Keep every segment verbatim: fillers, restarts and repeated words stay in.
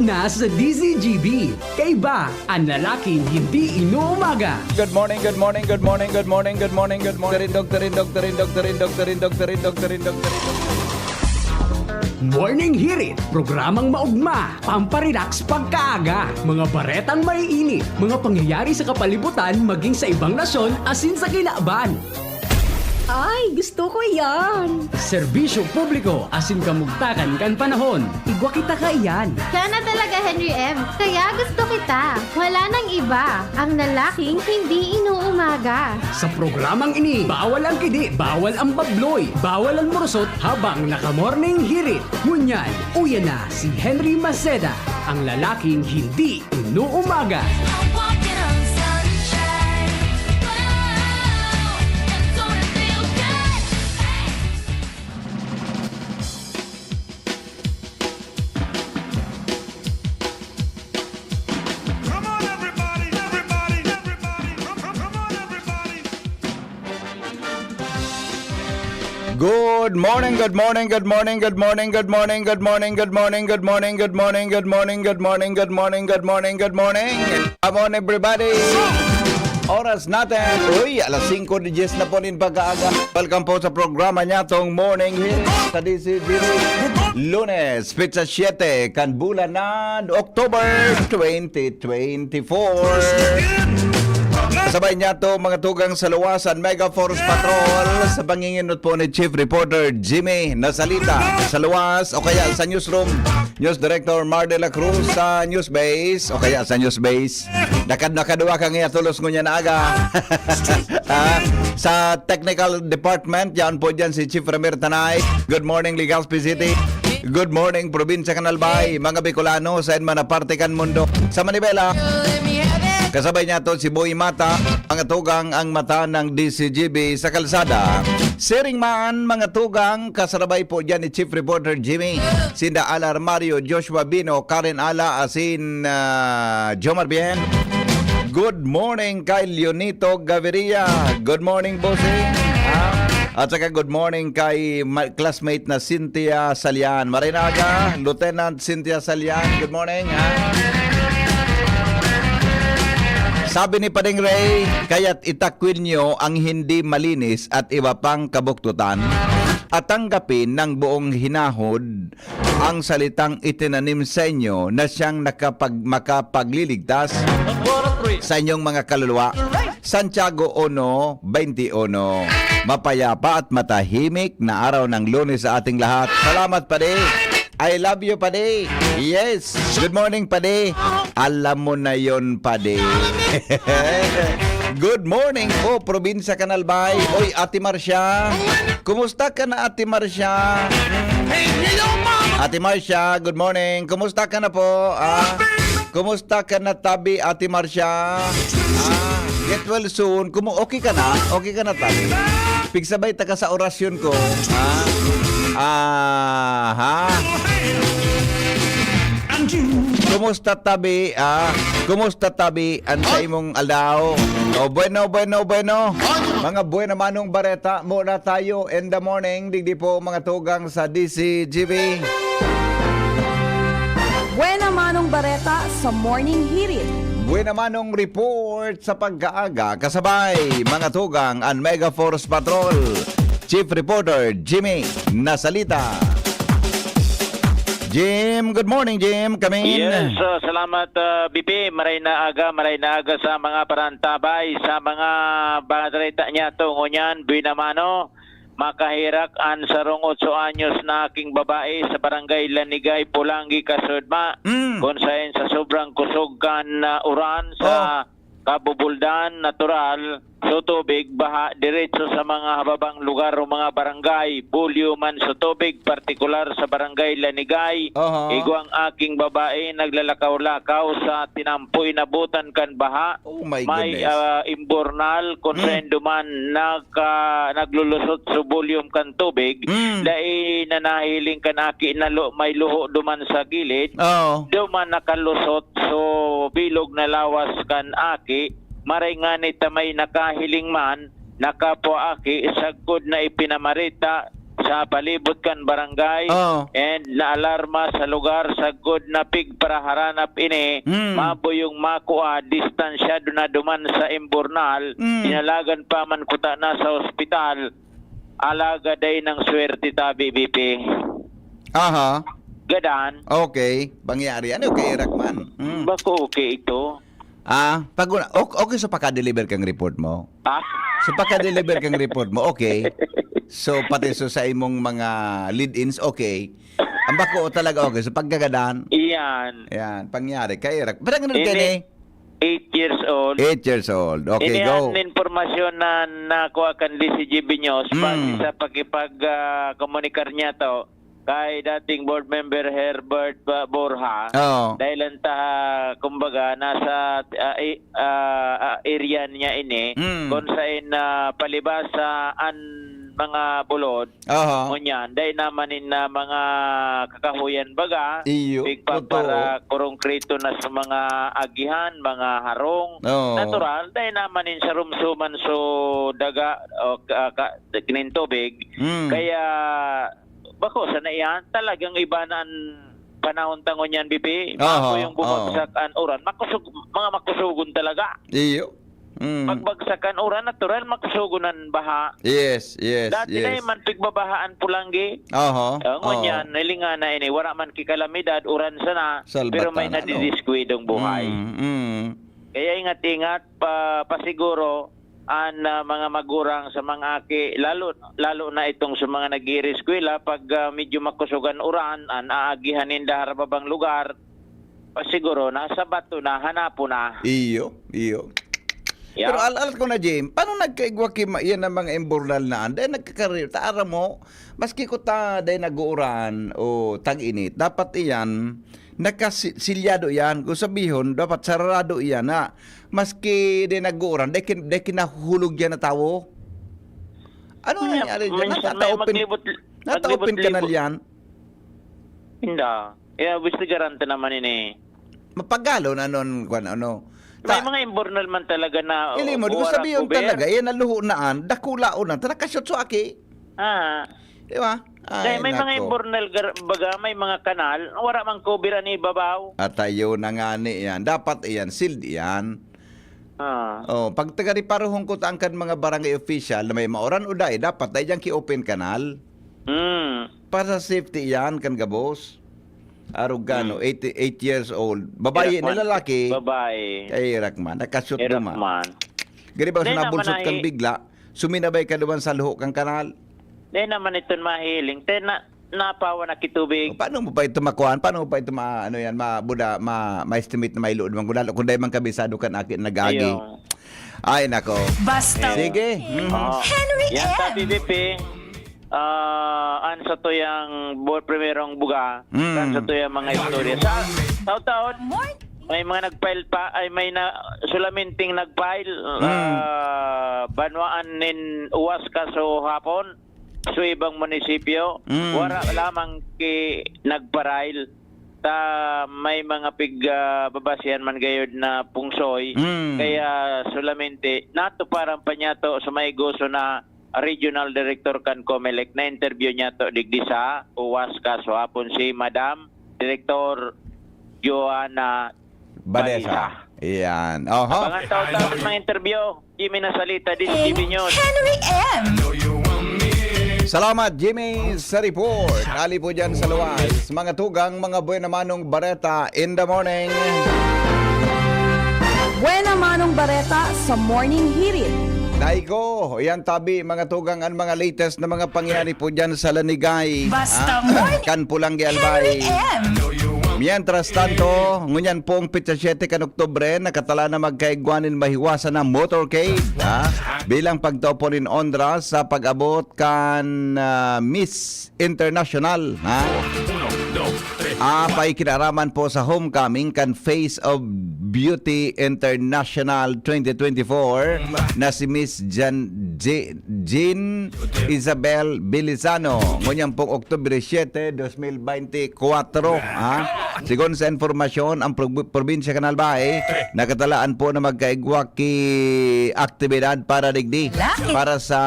Nasa D Z G B, kaiba ang lalaking hindi inuumaga. Good morning, good morning, good morning, good morning, good morning, good morning. Tarindog, tarindog, tarindog, tarindog, tarindog, tarindog, tarindog, tarindog. Morning Hirit, programang maugma, pamparelax pagkaaga. Mga baretang maiinit, mga pangyayari sa kapalibutan maging sa ibang nasyon asin sa kinaban. Ay, gusto ko yan! Serbisyo publiko asin kamugtakan kan panahon. Igwa kita kaiyan. Siya na talaga, Henry M. Kaya gusto kita. Wala nang iba. Ang lalaking hindi inuumaga. Sa programang ini, bawal ang kidi, bawal ang babloy, bawal ang murusot habang naka-morning hirit. Ngunyan, uya na si Henry Maceda, ang lalaking hindi inuumaga. Good morning, good morning, good morning, good morning, good morning, good morning, good morning, good morning, good morning, good morning, good morning, good morning, good morning, good morning. Come on, everybody. Oras natin, uy, alas singko dies na po nin pag-aaga. Welcome po sa programa niya, tong Morning Hit sa D Z G B. Lunes, petsa siyete, kan bulan na October twenty twenty-four. Kasabay niya to, mga tugang sa luwas, ang Mega Force Patrol sa panginginot po ni Chief Reporter Jimmy Nasalita sa luwas o kaya sa newsroom, News Director Mar de la Cruz sa News Base o kaya sa News Base. Nakad-, nakaduwa ka nga tolos ngunyan na aga. Ah, sa technical department, yan po dyan si Chief Ramir Tanay. Good morning, Legazpi City. Good morning, Probinsya kan Albay, mga Bicolano, saen man na parte kan mundo. Sa Manibela, kasabay niya to si Boy Mata, mga tugang ang mata ng D Z G B sa kalsada. Siring man, mga tugang, kasabay po dyan ni Chief Reporter Jimmy, sinda Ala Armario, Joshua Bino, Karen Ala, asin, ah, Jomar Bien. Good morning kay Leonito Gaviria. Good morning, bossing. Ah, at saka good morning kay ma-, classmate na Cynthia Salian. Maray na aga, Lieutenant Cynthia Salian. Good morning, ha? Sabi ni Pading Ray, "Kaya't itakwil niyo ang hindi malinis at iba pang kabuktutan, at tanggapin ng buong hinahod ang salitang itinanim sa inyo na siyang nakapag-, makapagliligtas sa inyong mga kaluluwa. Santiago uno veintiuno. Mapayapa at matahimik na araw ng Lunes sa ating lahat. Salamat, Padi. I love you, Padi. Yes. Good morning, Padi. Alam mo na yon, Padi." Good morning po, Probinsya kan Albay. Oy, Ate Marcia. Kumusta ka na, Ate Marcia? Ate Marcia, good morning. Kumusta ka na po? Ah, kumusta ka na, tabi, Ate Marcia? Ah, get well soon. Kumu-, okay ka na? Okay ka na, tabi? Pigsabay ta ka sa orasyon ko. Ah, ah, ha? Kumusta, tabi? Ah, kumusta, tabi? An sa imong aldaw? Oh, bueno, bueno, bueno. Mga buena manong bareta, muna tayo in the morning. Digdi po, mga tugang sa D Z G B. Buena manong bareta sa Morning Hirit. Buena manong report sa pag-aaga. Kasabay, mga tugang, ang Mega Force Patrol. Chief Reporter, Jimmy Nasalita. Jim, good morning, Jim. Kamin. Yes, uh, salamat, uh, B P. Maray na aga, maray na aga sa mga parantabay, sa mga bareta niya to. Ngunyan, buena mano, makaherak an sarong otso anyos na aking babae sa Barangay Lanigay, Polangui, Kasudma. Mm. Kun saen sa sobrang kusog kan, uh, uran sa Oh. kabubuldan, natural, so tubig, baha, diretso sa mga hababang lugar o mga barangay. Bulyo man so tubig, partikular sa Barangay Lanigay. Aha. Igwa ang aking babae, naglalakaw-lakaw sa tinampo, inabutan kan baha. Oh my May, goodness. ah, imbornal, kung Mm. saen duman nagka-, naglulusot so bulyo kan tubig, Mm. dai na nahiling kan aki na lo-, may luho duman sa gilid. Oo. Duman nakalusot so bilog na lawas kan aki, maray ngani ta may nakahiling man, nakapwa aki, sagkod na ipinamarita sa palibot kan barangay, Oo. and naalarma sa lugar sagkod na pigparaharanap ini, Mm. mabuyong makua, distansyado na duman sa imburnal, Mm. inalagan pa man kuta na sa ospital, alagad dai nang swerte tabi, B P. Aha. Gadan. Okay. Pangyari. Ano yung kairak man? Mm. Bako okay ito. Ah, pag una, ok-, okay sa paka-deliver kang report mo? Ah? Sa paka-deliver kang report mo, okay. So, pati so sa imong mga lead-ins, okay. Ang bako talaga, okay. Sa pagkagadan, Iyan. Yan, pangyari. Kairak. Parang ganun Ini, ka ni? eight years old. Eight years old. Okay, Ini go. Ang informasyon na nakuha kan D C G B News, Mm. base sa pakipag, ah, komunikar niya to, kay dating board member Herbert Ba-, Borja. Oo. Dahil ang ta-, kumbaga, nasa, ah, i-, ah, ah, area niya ini, Mm. kung saan, ah, palibasa an mga bulod, Aha. Ngunyan, dai naman nin, ah, mga kakahuyan baga, Iyo, pigpapara totoo. Kurungkrito na sa mga agihan, mga harong. Oo. Natural, dai naman nin sarumsuman so daga o ka, ka, nin tubig. Mm. Kaya, bako, sana iyan, talagang iba na ang panahon ta ngunyan, B P. Aha, Bago yung bumagsak oo. Ang uran, makusog, mga makusugon talaga. Iyo. Mm. Pagbagsak kan uran, natural, makusugon an baha. Yes, yes, Dati yes. na man pigbabahaan pulanggi. Oho, Ah, ngunyan, oo. Hilinga na ini, wala man ki kalamidad, uran sana, Salbat pero may sana, no? Nadidiskwidong buhay. Mm, mm. Kaya ingat-ingat, pa, pasiguro, an, ah, mga magurang sa mga aki, lalo, lalo na itong sa mga nag-iireskwela, pag, ah, medyo makusugan uran, an aagihan ninda harababang lugar, pasiguro na sa bato na, hanapon na. Iyo, iyo. Yeah. Pero al-, alat ko na, Jim, paano nagkaigwa ki ma-, yan ang mga imburnal na anday nagkakari-, ta aram mo, maski ko ta day nag-uuran o tag-init, dapat iyan, nakasi-, silyado yan. Kung sabihon, dapat sarado iyan na maski day nag-uuran, day kin-, day kinahulog yan na tawo. Ano May-, nangyari dyan? minsan Nata-, may open, maglibot-, nata-open ka na maglibot-libot. Yan? Inda. Eh, gusto garante naman ini. Mapagalo na nun, kwan, ano. May Ta- mga imburnal man talaga na Ili mo, di ko uwara sabihin cover. Talaga, yan ang luho naan, dakula o na, ta nakashoot sa aki. Ah. Di ba? Ay, Dahil may mga nako. Imburnal, gar-, baga, may mga kanal, wala mang cover ang ibabaw. At ayun na nga ni yan. Dapat iyan, sealed iyan. Ah. Oh, pag taga-reparohon ko ta ang kan mga barangay official na may mauran o dai, dapat dai dyan ki-open kanal. Hmm. Para sa safety iyan, kan gabos. Arog ka, no? Hmm. Eighty, eight years old. Babae Irak na man. Lalaki? Babae. Ay, irak man. Nakashoot Irak duman. Man. Gari ba Dai sa naman nabulsot kang nahi- bigla, suminabay ka duman sa luho kang kanal? Dai naman iton mahiling. Te, na, napawa na kitubig. O, paano mo pa ito makuhaan? Paano mo pa ito ma-, ano yan, mabuda, ma-, ma-estimate na may load man gulalo? Kung dai man kabisado kan aki nag-agi. Ayun. Ay, nako. Basta Sige. Mhm. Oo. Henry Yan M. Sa B B P, ah, an sa tuyang bu-, primerong buga, Mm. an sa tuyang mga istorya. Sa, taon-taon, Morning. May mga nag-file pa, ay, may na, sulaminting nag-file, Mm. ah, banwaan nin uwas kaso hapon, sa ibang munisipyo. Mm. Wara lamang ki nagpa-file. Ta may mga pig, ah, babasihan man gayod na pungsoy. Mm. Kaya solamente, natuparan pa niya to sa may gusto na Regional Director kan Comelec, na-interview niya to digdi sa uwas kaso hapon si Madam Director Joanna Vanessa. Vanessa. Iyan. Oho. Abangan taon-taon mga interview. Jimmy Nasalita, D C T V News. Henry M. Salamat, Jimmy, sa report. Ali po dyan sa luwas. Mga tugang, mga buena manong bareta in the morning. Buena manong bareta sa Morning Hirit. Dai ko, yan tabi, mga tugang, ang mga latest na mga pangyayari po dyan sa Lanigay. Basta Ah, morning. Kan Pulanggi Albay. Henry M. Mientras tanto, ngunyan pong petsa siyete kan Oktubre, nakatala na magkaigwa nin mahiwasan na motorcade, ha? Bilang pagtao po nin onra sa pag-abot kan, ah, Miss International, ha? Uno, dos, tres. Ah, pakikinaraman po sa homecoming kan Face of Beauty International twenty twenty-four na si Miss Jan-, Je-, Jean Isabel Belizano. Ngunyan pong Oktubre siete, dos mil bente kwatro, ha? Sigon sa impormasyon, ang prob-, probinsya kan Albay, nakatalaan po na magkaigwa ki aktibidad para digdi, para sa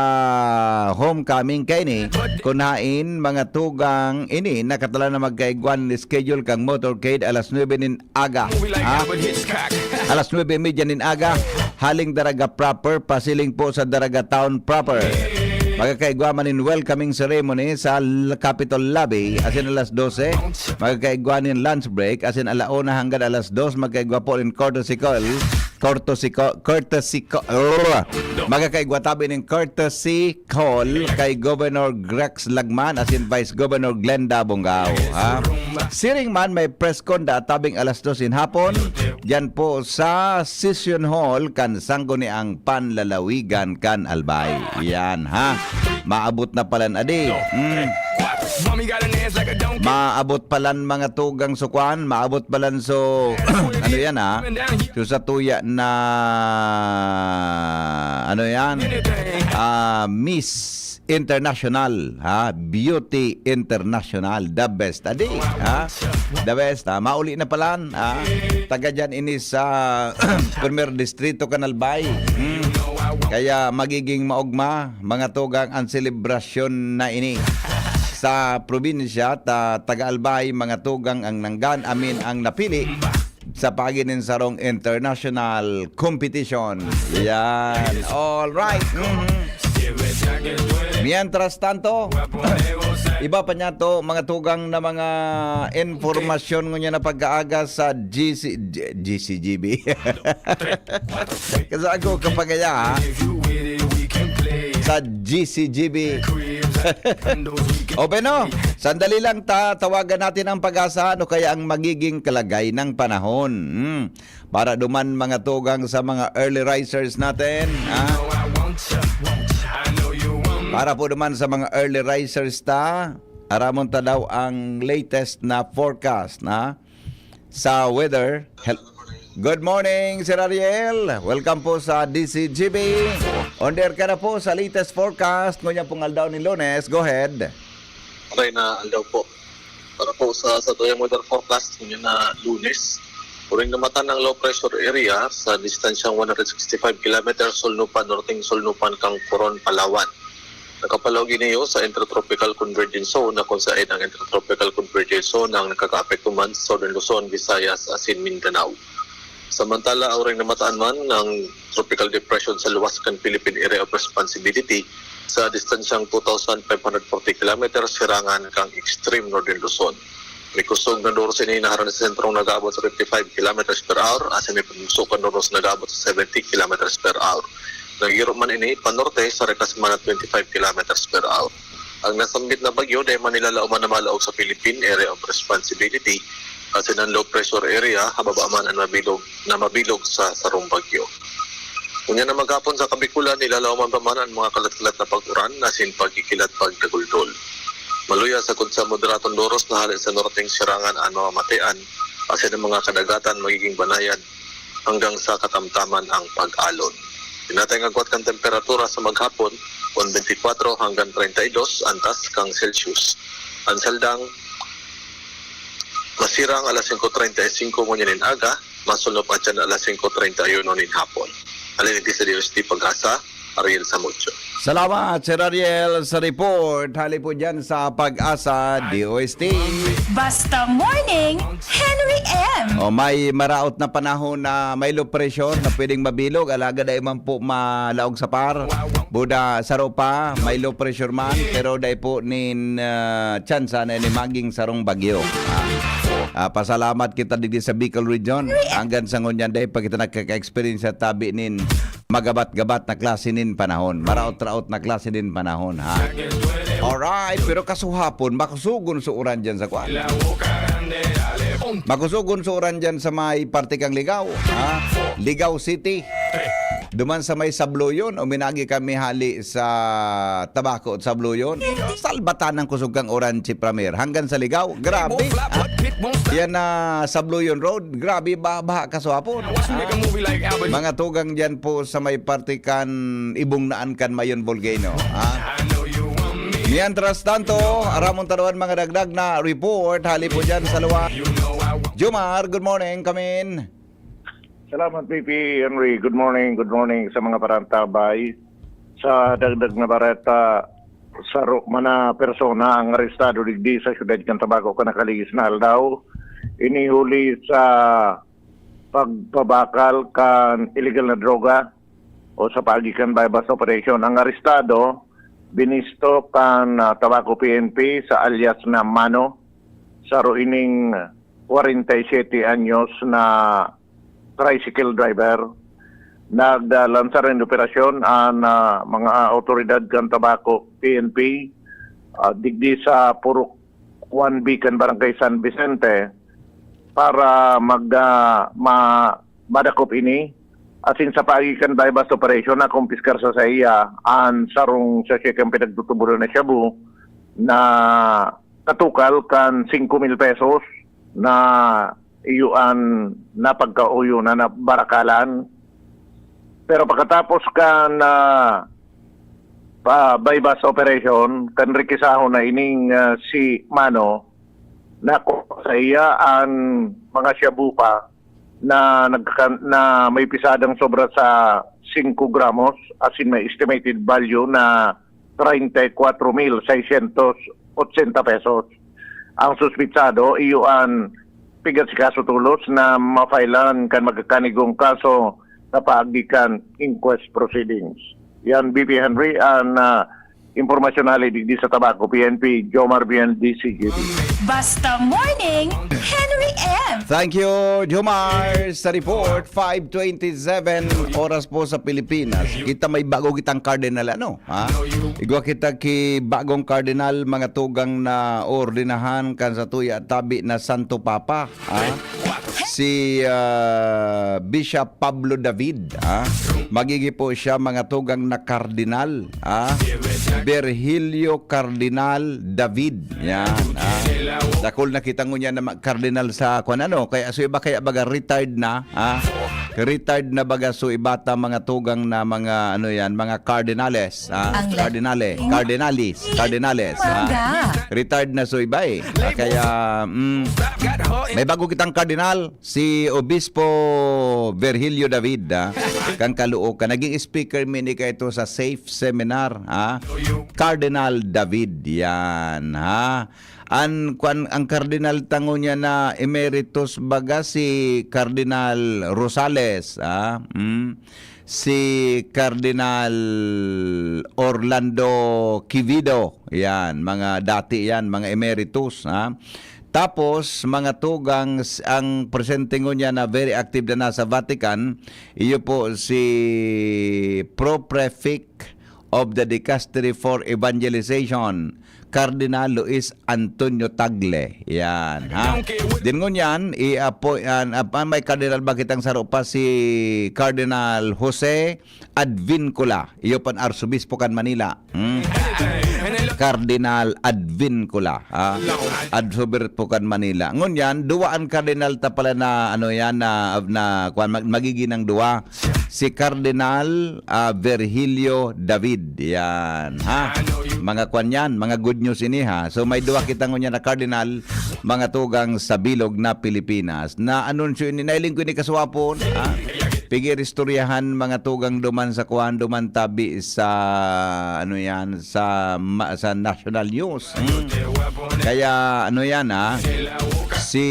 homecoming kaini. Kun hain, mga tugang ini, nakatalaan na magkaigwa ni schedule kang motorcade alas nuebe nin aga. Ha? Alas nuebe y media nin aga, haling Daraga proper, pasiling po sa Daraga Town proper. Magkakaigwa man nin welcoming ceremony sa L-, Capitol Lobby, asin alas dose. Magkakaigwa nin lunch break, asin ala una hanggang alas dos, magkaigwa po nin courtesy call. Courtesy call, courtesy call. Magkakaigwa tabi nin courtesy call kay Governor Grex Lagman asin Vice Governor Glenda Bongao, ha? Siring man, may press con da tabing alas dos in hapon, diyan po sa Session Hall kan Sangguniang Panlalawigan kan Albay. Yan, ha? Maabot na palan adi. Mm. Maabot palan mga tugang sukwan, maabot palan so, ano yan, ha? So sa tuya na, ano yan? Ah, Miss International, ha? Beauty International, the best. Adi, ha? The best, ha? Mauli na palan, ha? Taga dyan ini sa Primer Distrito, kan Albay. Hmm. Kaya magiging maogma, mga tugang, ang selebrasyon na ini. Sa probinsya, ta-, taga Albay, mga tugang ang nanggan, amin ang napili sa paagi nin sarong international competition. Yan. All right. Mhm. Mientras tanto, iba pa niya to, mga tugang na mga informasyon ngunyan na pagkaaga sa G C, G-, G C G B. Kasi ako kapagaya, ha? Sa G C G B. O, Beno, sandali lang ta, tawagan natin ang Pag-asa, ano kaya ang magiging kalagay ng panahon? Hmm. Para duman mga tugang sa mga early risers natin, ha? Para po duman sa mga early risers ta, aramon ta daw ang latest na forecast, ha? Sa weather. Hel-, good morning, Sir Ariel. Welcome po sa D C G B. On air ka na po sa latest forecast ngunyan pong aldaw ni Lunes. Go ahead. Maray na aldaw po. Para po sa satuyang weather forecast ngunyan na Lunes, uring namatan ang low pressure area sa distansyang one hundred sixty-five kilometers sulnupan, norteng sulnupan kan Coron, Palawan. Nakapalawag ini sa Intertropical Convergence Zone, na kung saan ang Intertropical Convergence Zone ang nakakaapekto man sa Southern Luzon, Visayas, asin Mindanao. Samantala, uring namatan man ang tropical depression sa luwas kan Philippine Area of Responsibility sa distansyang two thousand five hundred forty kilometers sirangan kan extreme Northern Luzon. May kusog na doros ini na harani sa sentrong nag-aabot sa fifty-five kilometers per hour, asin may pagbuso kan doros nag-aabot sa seventy kilometers per hour. Nagiro man ini panorte sa rikas man na twenty-five kilometers per hour. Ang nasambit na bagyo dai man nilalaoman na malaog sa Philippine Area of Responsibility, asin ang low pressure area hababa man an mabilog na mabilog sa sarong bagyo. Ngunyan na maghapon sa Kabikulan, nilalaoman pa man an mga kalat-kalat na pag-uran asin pagkikilat pagdaguldol. Maluya sagkod sa moderadong doros na hale sa norteng sirangan an mamamatean, asin ang mga kadagatan magiging banayad hanggang sa katamtaman ang pag-alon. Dinatay ang agwat kan temperatura sa maghapon, one twenty-four hanggang treinta y dos antas kan Celsius. Ang saldang masirang alas singko treinta y cinco ngunyan nin aga, masulnop atyan alas singko treinta y uno nin hapon. Halin digdi sa D O S T Pag-asa, Ariel Samucho. Salamat, Sir Ariel, sa report. Hali po dyan sa Pag-asa, D O S T. Basta Morning, Henry M. O, may maraot na panahon na may low pressure na pwedeng mabilog, alagad ay man po malaog sa par. Buda, saro pa, may low pressure man, pero dai po nin, ah, tsansa na ini maging sarong bagyo. Ah, ah, pasalamat kita digdi sa Bicol Region. Hanggang sa ngunyan, dai pa kita nakaka-experience sa tabi nin magabat-gabat na klase nin panahon. Maraot-raot na klase nin panahon, ha? Alright, pero kasuhapon, makusugon sa uran dyan sa kwan. Makusugon sa uran dyan sa may parte kang Ligaw, ha? Ligaw City. Duman sa may Sabloyon, uminagi kami hali sa Tabaco at Sabloyon. Salbatan ang kusog kang orange pramer. Hanggang sa Ligaw, grabe. Ah, yan na Sabloyon Road, grabe ba, baha kaswapon. Ah, mga tugang dyan po sa may parte kan Ibong Naan kan Mayon Volcano. Ah. Mientras tanto, aramon taruan mga dagdag na report, hali po dyan sa luwa. Jomar, good morning, come in. Salamat, P P Henry. Good morning, good morning sa mga parantabay. Sa dagdag na bareta, saro man na persona ang arestado digdi sa siyudad kan Tabaco kan nakaligis na aldaw. Ini huli sa pagpabakal kan illegal na droga o sa paagi kan buy-bust operation. Ang arestado, binisto kan ah, Tabaco P N P sa alias na Mano, saro ining kwarenta y siyete anyos na tricycle driver. Naglansar nin operasyon an ah, mga awtoridad kan Tabaco P N P ah, digdi sa Purok one B kan Barangay San Vicente para mag ah, ma, madakop ini. Asin sa paagi kan buy-bust operation, nakumpiskar sa saiya an sarong sachet kan pinagtutubolan na shabu na katukal kan singko mil pesos na iyo an napagkauyo na nabarakalan. Pero pagkatapos kan ah, pa buy-bust operation, kan rekisahon na ining ah, si Mano, nakuha sa iya an mga shabu pa na nagka, na may pisadang sobra sa singko gramos, asin may estimated value na treinta y cuatro mil seiscientos ochenta pesos. Ang suspitsado, iyo an pigasikaso tolos na mafailan kan magkakanigong kaso sa paagi kan inquest proceedings. Yan, B P Henry, an ah, impormasyon hali digdi sa Tabaco, P N P, Jomar Bian, D C G D. Basta Morning, Henry M. Thank you, Jomar, sa report. Five twenty-seven oras po sa Pilipinas. Kita may bago kitang cardinal, ano? Ha? Igwa kita ki bagong cardinal, mga tugang na ordenahan kan sa tuya tabi na Santo Papa. Ha? Si ah, Bishop Pablo David. Ha? Magigi po siya, mga tugang na kardinal. Ha? Virgilio Cardinal David. Yan. Ha? Dakul na kita ngunyan na ma- cardinal sa kwan ano. Kaya so iba kaya baga retired na. Ha? Retired na baga so iba ta mga tugang na mga ano yan, mga cardinales. Ha? Ang Cardinale. Cardinalis. Cardinales. Ha? Mangga. Retired na so iba eh. Ah, kaya mm, may bago kitang cardinal, si Obispo Virgilio David. Ha? Kan Caloocan. Naging speaker mi ni kaito sa SAFE seminar. Ha? Cardinal David yan. Ha? An kwan ang cardinal tango niya na emeritus baga si Cardinal Rosales, ah, mm, si Cardinal Orlando Quevedo, yan, mga dati yan, mga emeritus, ha. Tapos, mga tugang, s- ang presente ngunyan na very active na nasa Vatican, iyo po si Pro Prefect of the Dicastery for Evangelization, Cardinal Luis Antonio Tagle. Yan, ha? Din ngunyan, i-appoint, an, ap- ah, may cardinal ba kitang saro pa si Cardinal Jose Advincula, iyo pan Arsobispo kan Manila. Hmm? Cardinal Advincula, ha? Arsobispo kan Manila. Ngunyan, duwa an cardinal ta pala na, ano yan, na, na kwan, mag- magiging ng duwa. Si Cardinal ah, Virgilio David. Yan, ha? Mga kwan yan, mga good news ini, ha? So, may duwa kita ngunyan na cardinal, mga tugang sa bilog na Pilipinas. Na anunsyo ini, nailing ko ini kaswapon, ha? Pigir istoryahan, mga tugang duman sa kwan, duman tabi sa, ano yan, sa, ma- sa national news. Hmm. Kaya, ano yan, ha? Si,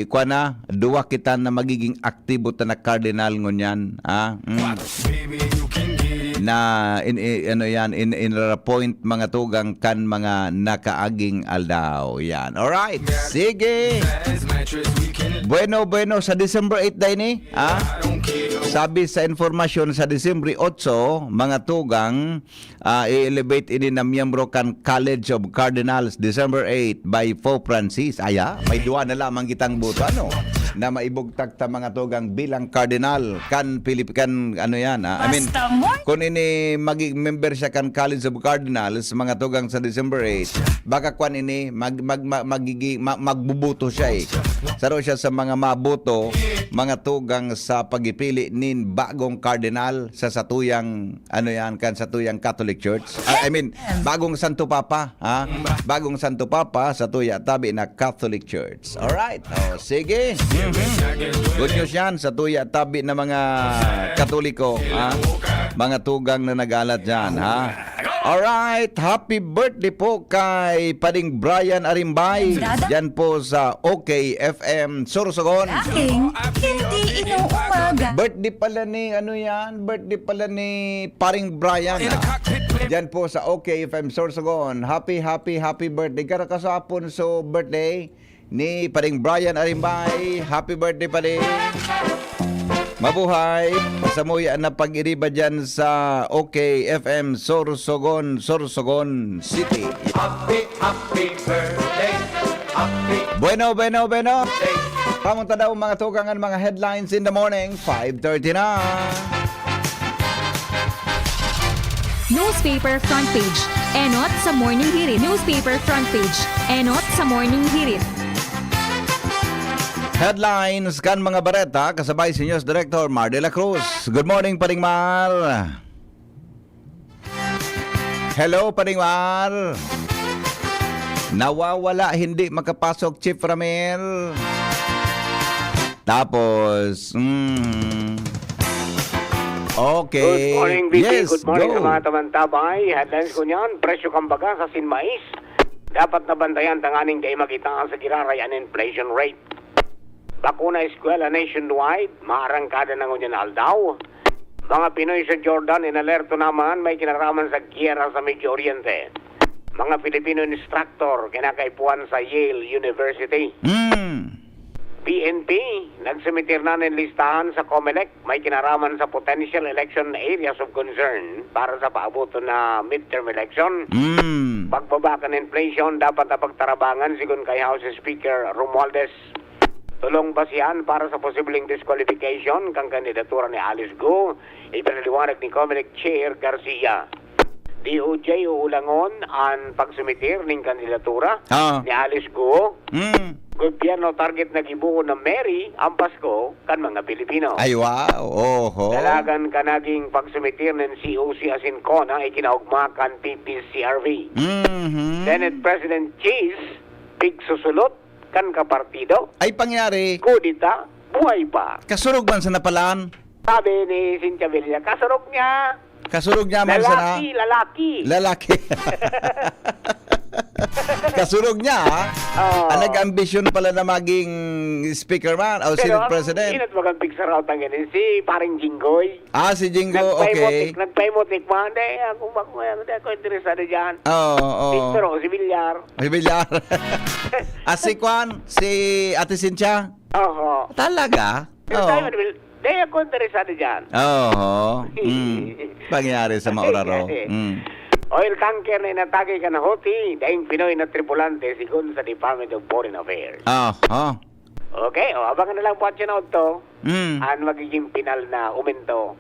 kwan na, duwa kita na magiging aktibo ta na cardinal ngunyan, ha? Mm. Na in, i- ano yan, in, in appoint mga tugang kan mga nakaaging aldaw. Yan. Alright. Sige. Bueno, bueno, sa December eight na ini, ha? Sabi sa informasyon, sa December eight, mga tugang, ah, i-elevate ini na miyembro kan College of Cardinals, December eight, by Pope Francis. Aya, may duwa na lamang kitang boto, ano? na maibugtak ta, mga tugang, bilang cardinal kan Pilip-, kan ano yan, ah, I mean, Basta mo. Kun ini maging member siya kan College of Cardinals, mga tugang, sa December eight, baka kwan ini, mag-, mag-, mag-, magigi-, ma-, magbubuto siya eh. Saro siya sa mga mabuto, mga tugang, sa pagipili nin bagong cardinal sa satuyang, ano yan, kan satuyang Catholic Church. I, I mean, bagong Santo Papa, ha? Bagong Santo Papa sa tuya tabi na Catholic Church. Alright. Oh, sige. Mhm. Good news yan sa tuya tabi na mga Katoliko, ha? Mga tugang na nagalat dyan, ha? Alright. Happy birthday po kay Pading Brian Arimbay. Dada- Dyan po sa OK F M Sorsogon. Laging hindi inuumaga. Birthday pala ni, ano yan? Birthday pala ni Paring Brian, ah. Dyan po sa OK F M Sorsogon. Happy, happy, happy birthday. Karakasapon so birthday ni Paring Brian Arimbay. Happy birthday, pare. Mabuhay. Samuya na pag-iriba dyan sa OK F M Sorsogon, Sorsogon City. Happy, happy birthday. Happy Bueno, bueno, bueno. birthday. Kamunta daw, mga tugang, an mga headlines in the morning. Five thirty na. Newspaper front page. Enot sa Morning Hirit. Newspaper front page. Enot sa Morning Hirit. Headlines kan mga bareta, kasabay si News Director Mar de la Cruz. Good morning, Paring Mar. Hello, Paring Mar. Nawawala, hindi makapasok, Chief Ramil. Tapos, mm, okay. Good morning, B P. Yes, Good morning go. Sa mga tamantabay. Headlines ko niyan, presyo kan bagas, asin, mais. Dapat nabantayan tanganing dai mag-itaas sa giraray an inflation rate. Bakuna eskwela nationwide, maarangkada na ngunyan aldaw. Mga Pinoy sa Jordan, inalerto naman may kinaraman sa giyera sa Medio Oriente. Mga Filipino instructor, kinakaipuhan sa Yale University. Mm. P N P, nagsumite na nin listahan sa Comelec, may kinaraman sa potential election areas of concern para sa paaboton na midterm election. Mm. Pagbaba kan inflation, dapat na pagtarabangan, sigon kay House Speaker Romualdez. Tulong basihan para sa posibleng disqualification kan kandidatura ni Alice Go, ipinaliwanag ni Comelec Chair Garcia. D O J uulangon an pagsumitir nin kandidatura Ah. ni Alice Go. Mm. Gobyerno target na gibohon na Merry ang Pasko kan mga Pilipino. Ay, wow. Oho. Dalagan ka naging pagsumitir nin C O C asin CONA ikinaogma kan P P C R V. Mhm. Senate President Cheese, pigsusulot kan kapartido. Ay, pangyari. Kudita, buhay pa. Kasurog man sa napalaan. Sabi ni Cynthia Villar, kasurog niya. Kasurog niya man sana. Lalaki, lalaki. Lalaki. Kasurog niya, ha? Oo. Ang nag-ambisyon pala na maging speaker man, o Pero Senate ang President. Inat magampig sa raot ang ganun, si paring Jinggoy. Ah, si Jinggo, okay. Nagpaimotik, nagpaimotik, man. Hindi, ako, ako, hindi ako interesado dyan. Oo, oo. Victor o si Villar. Si Villar. Ah, si Kwan, si Ate Cynthia? Oo. Talaga? Pero Oo. tayo, Di ako interesado dyan. Oo. Mm. Pangyari sa mauraro. Pangyari. Mm. Oil tanker na inatake kan Houthi, daing Pinoy na tripulante, sigon sa Department of Foreign Affairs. Aha. Okay, o, abangan na lang po at yun to. Mm. Ang magiging pinal na umento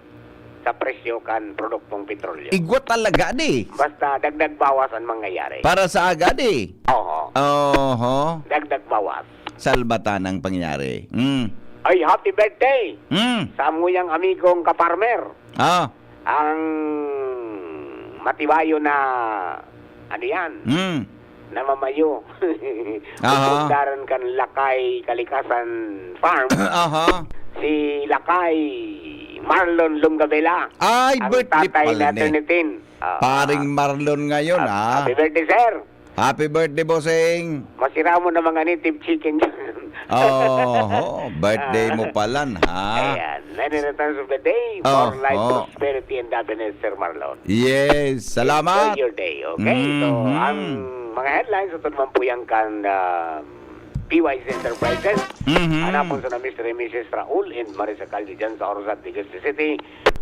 sa presyo kan produktong petrolyo. Igwa talaga, di? Basta dagdag bawas ang mangyayari. Para sa aga, di? Oo. Oho. Dagdag bawas. Salbatan ang pangyari. Mm. Ay, happy birthday Mm. sa amuyang amigong kaparmer. Ah. Ang matibayo na, ano yan, Mm. na mamayo. Aha. Upundaran kan Lakay Kalikasan Farm. Aha. Si Lakay Marlon Lungabela. Ay, ang birthday tatay pala na ni Tinitin. Ah, Paring Marlon ngayon, hap-, ah. Happy birthday, sir. Happy birthday, bossing. Masira mo na mga native chicken dyan. Oho, birthday mo Ah. palan, ha? Ayan. Many returns of the day. Oh, More life, oh. prosperity, and happiness, Sir Marlon. Yes, salamat. Enjoy your day, okay? So, Mhm. ang mga headlines, ito naman po yan kan, ah, P Y Z Enterprises. Mhm. Hanapon sa na Mister and Missus Raul and Marisa Calde dyan sa Orozat, Legazpi City.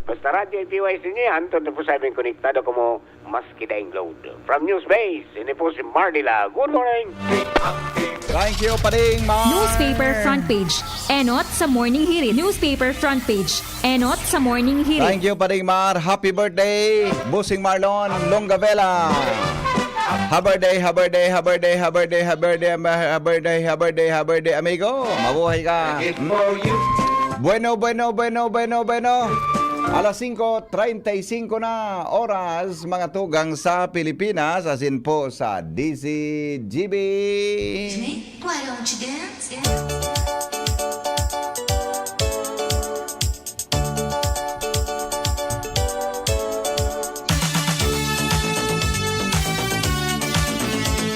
Basta Radyo A P Y C niya, hantod na po sa amin konektado kamo maski daing load. From News Base, ini po si Mardy La. Good morning! Thank you, Pading Mar. Newspaper front page. Enot sa Morning Hirit. Newspaper front page. Enot sa Morning Hirit. Thank you, Pading Mar. Happy birthday, Bossing Marlon Longavela. Happy birthday, happy birthday, happy birthday, happy birthday, happy birthday, happy birthday, happy birthday, happy birthday, amigo. Mabuhay ka. Mm. Bueno, bueno, bueno, bueno, bueno. Alas singko treinta y cinco na oras, mga tugang sa Pilipinas, asin po sa D Z G B. Why don't you dance?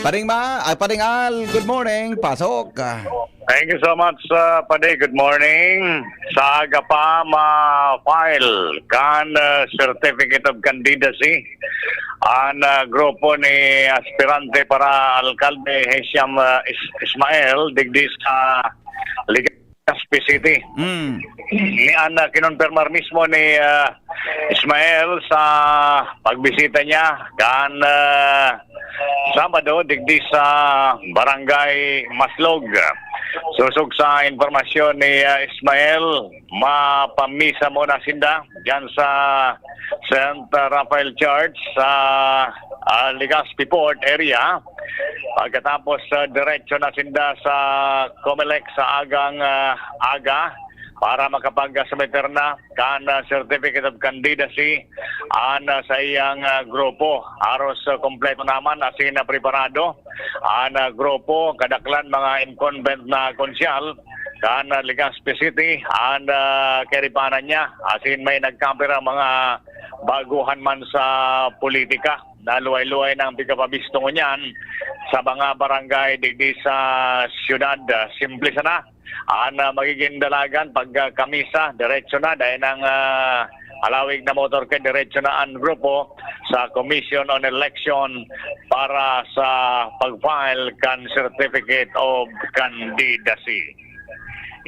Pading Ma, ay, Pading Al, good morning. Pasok. Thank you so much, uh, Padi. Good morning. Sa aga pa, ma-file kan uh, Certificate of Candidacy an uh, grupo ni aspirante para alkalde Hisham uh, Is- Ismael digdi sa Legazpi City. Mm. Ni an uh, kinonfirmar mismo ni uh, Ismael sa pagbisita niya kan uh, Sabado digdi sa Barangay Maslog. Sosog sa impormasyon ni uh, Ismael, mapamisa muna sinda diyan sa Saint Raphael Church sa uh, Legazpi Port area. Pagkatapos, uh, diretso na sinda sa Comelec sa agang uh, aga para makapag-submiter na kan uh, Certificate of Candidacy an uh, sa iyang uh, grupo. Aros uh, kompleto naman asin na preparado an uh, grupo, kadaklan mga incumbent na konsyal kan uh, Legazpi City an uh, karipanan niya. Asin may nagkapira mga baguhan man sa politika na luway-luway nang pigkapabisto ngunyan sa mga barangay digdi sa syudad. Uh, simple sana an uh, magiging dalagan pag uh, kamisa, diretso na dahil nang uh, halawig na motorcade, diretso na ang grupo sa Commission on Election para sa pag-file kan Certificate of Candidacy.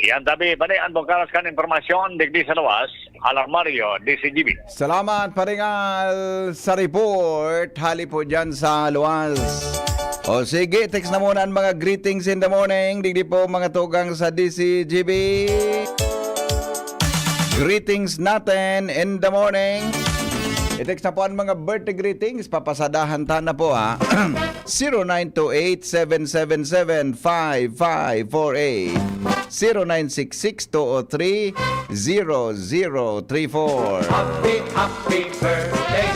Iyan tabi, padi ang bungkaras kan impormasyon digdi sa luwas, Alarmario, D Z G B. Salamat, Pading Al, sa report. Hali po dyan sa luwas. O sige, text na muna ang mga greetings in the morning. Digdi po mga tugang sa D Z G B. Greetings natin in the morning. I-text na po ang mga birthday greetings. Papasadahan ta na po, ha. Zero nine two eight seven seven seven five five four eight, zero nine six six two oh three zero zero three four. Happy, happy birthday.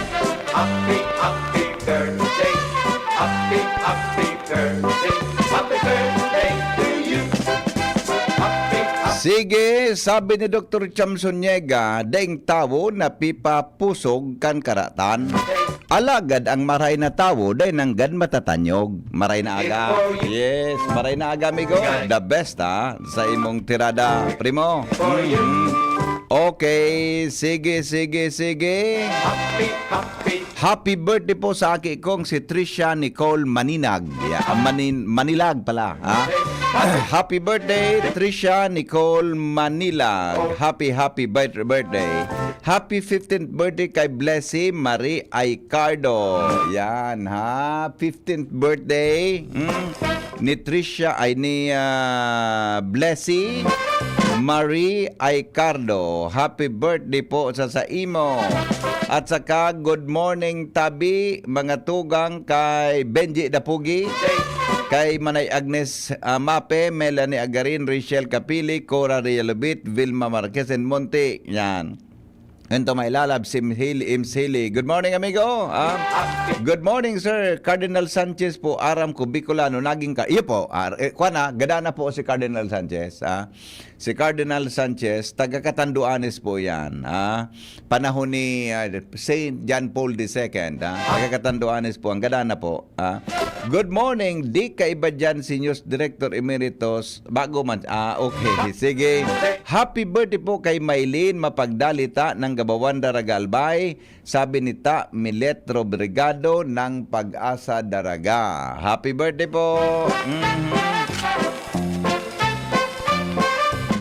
Happy, happy birthday. Happy, happy birthday. Happy birthday to you. Happy, happy Sige, sabi ni Doktor Chamson Niega, daing tawo napipapusog kan karatan. Alagad ang maray na tawo dai nanggad matatanyog. Maray na aga. Yes, maray na aga, amigo. The best, ha, sa imong tirada, primo. Mhm. Okay, sige, sige, sige. happy, happy. Happy birthday po sa aki kong si Trisha Nicole Maninag. Yeah, ah, Manin Manilag pala, ha? Happy birthday, Trisha Nicole Manilag. Happy, happy bir- birthday. Happy fifteenth birthday kay Blessy Marie Aicardo. Yan, ha? Fifteenth birthday. Mm. Ni Trisha, ay, ni, ah, Blessy Marie Aicardo. Happy birthday po sa sa imo. At saka, good morning, tabi, mga tugang kay Benji Dapugi, kay Manay Agnes, ah, Mape, Melanie Agarin, Rachel Capili, Cora Realobit, Vilma Marquez, and Monte. Yan. Ito may lalab, Sim Hili, Ims Hili. Good morning, amigo. Ah, good morning, sir. Cardinal Sanchez po, aram ko, Bicolano, naging ka. Iyo po, ah, eh, kuwan na, gada na po si Cardinal Sanchez. Ah. Si Cardinal Sanchez, taga Catanduanes po yan. Ah. Panahon ni ah, Saint John Paul the Second. Ah. Taga Catanduanes po, ang gada na po. Ah. Good morning, di kaiba dyan si News Director Emeritus. Bago man. Ah, okay. Sige. Happy birthday po kay Maylene Mapagdalita ng Gabawan Daraga Albay. Sabi ni Ta Milet Robrigado ng Pag-asa Daraga. Happy birthday po! Mhm.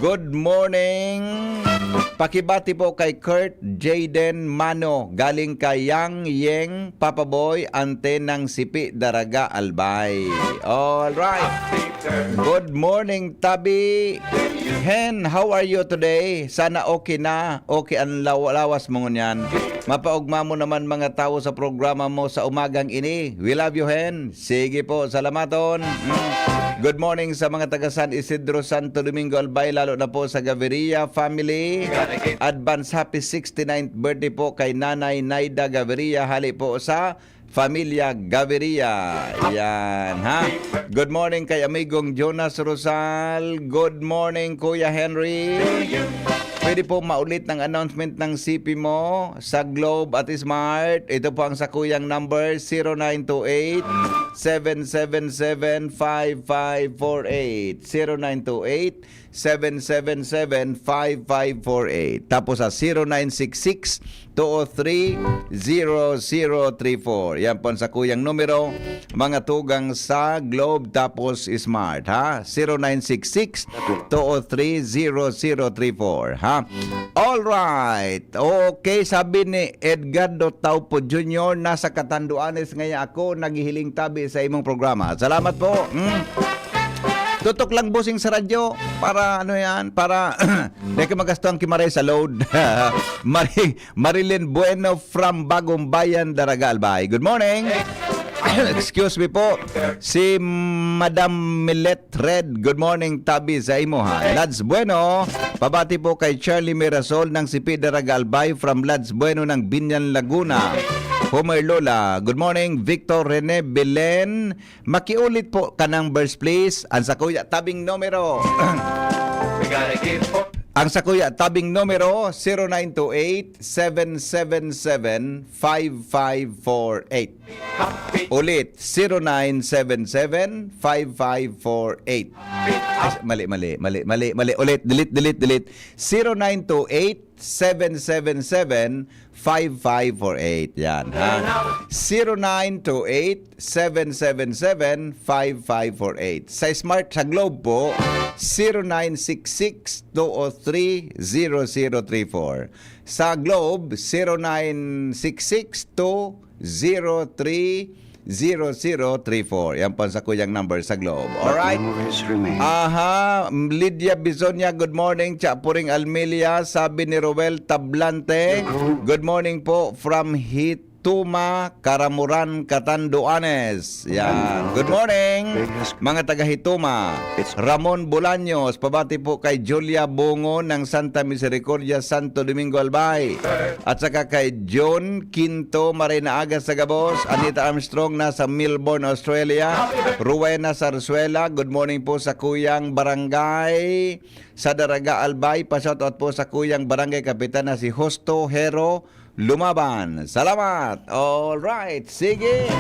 Good morning. Pakibati po kay Kurt, Jaden, Mano, galing kay Yang Yeng, Papa Boy, Ante ng Sipi, Daraga, Albay. All right. Good morning, Tabi. Hen, how are you today? Sana okay na. Okay ang law- lawas mo ngunyan. Mapaugma mo naman mga tao sa programa mo sa umagang ini. We love you, Hen. Sige po, salamaton. Mm. Good morning sa mga taga San Isidro, Santo Domingo, Albay, lalo na po sa Gaviria family. Advance happy sixty-ninth birthday po kay Nanay Naida Gaviria, hali po sa Familia Gaviria. Yan, ha? Good morning kay amigong Jonas Rosal. Good morning, Kuya Henry. Pwede po maulit ng announcement ng C P mo sa Globe at Smart. Ito po ang sakuyang number, zero nine two eight, seven seven seven, five five four eight. Zero nine two eight, seven seven seven, five five four eight. Tapos sa zero nine six six, two oh three, zero zero three four. Yan po ang sakuyang numero, mga tugang sa Globe tapos Smart, ha? Zero nine six six, two oh three, zero zero three four, ha? All right. Okay, sabi ni Edgardo Taupo Junior, "Nasa Catanduanes ngaya ako, naghihiling tabi sa imong programa." Salamat po. Mm. Tutok lang, bossing, sa radyo para, ano yan, para di ka magasto ang kimaray sa load. Mari-, Marilyn Bueno from Bagong Bayan, Daraga, Albay. Good morning. Excuse me po. Si Madam Milet Red, good morning, tabi sa imo, ha. Lads Bueno, pabati po kay Charlie Mirasol ng Sipi, Daraga, Albay, from Lads Bueno ng Binyan, Laguna. Homer Lola, good morning. Victor Rene Belen, makiulit po ka numbers, please. Ang sakuya tabing numero. Ang sakuya tabing numero, zero nine two eight, seven seven seven, five five four eight. Ulit, zero nine seven seven, five five four eight. Ay, mali, mali, mali, mali, mali. Ulit, delete, delete, delete. Zero nine two eight, seven seven seven, five five four eight. Yan, ha? Zero nine two eight, seven seven seven, five five four eight. Sa Smart, sa Globe po, zero nine six six, two oh three, zero zero three four. Sa Globe, zero nine six six two zero three zero zero three four. Yan po ang sakuyang number sa Globe. Alright? Aha, Lydia Bisonia, good morning. Cha Puring Almelia, sabi ni Roel Tablante, good morning po from Hituma, Caramoran, Catanduanes. Yan. Good morning, mga taga Hituma. Ramon Bolaños, pabati po kay Julia Bungo ng Santa Misericordia, Santo Domingo, Albay. At saka kay John Quinto, maray na aga sa gabos. Anita Armstrong, nasa Melbourne, Australia. Rowena Zarzuela, good morning po sa kuyang barangay sa Daraga, Albay. Pa-shoutout po sa kuyang barangay kapitan na si Justo Hero Lumaban. Salamat. All right. Sige.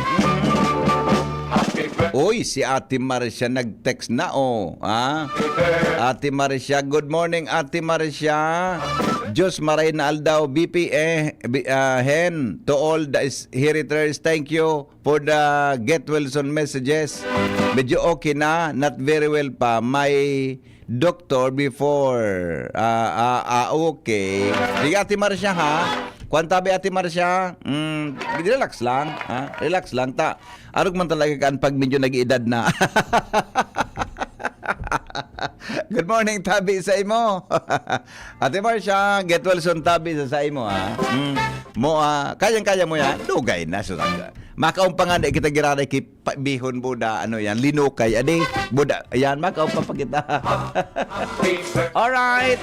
Uy, si Ate Marcia nag-text na, oh. Ah? Ate Marcia, good morning, Ate Marcia. Diyos maray na aldaw, B P, eh, bi-, ah, Hen, to all the is-, heriters, thank you for the Get Well Soon messages. Medyo okay na, not very well pa. May doktor before. Ah, ah, ah, okay. Sige, Ate Marcia, ha? Kwan tabi, Ate Marcia. Mm, relax lang, ha? Relax lang. Ta, arog man talaga kan pag medyo nag-edad na. Good morning, tabi sa imo. Ate Marcia, get well soon, tabi sa, sa imo, ha? Mm. Mo, ah, kayang-kaya mo yan? Dugay na, sunaga. Makaon pa nga, di kita giraray ki pa-, bihon, buda, ano yan, linukay, adi, buda, yan, makaon pa, pa kita. Alright.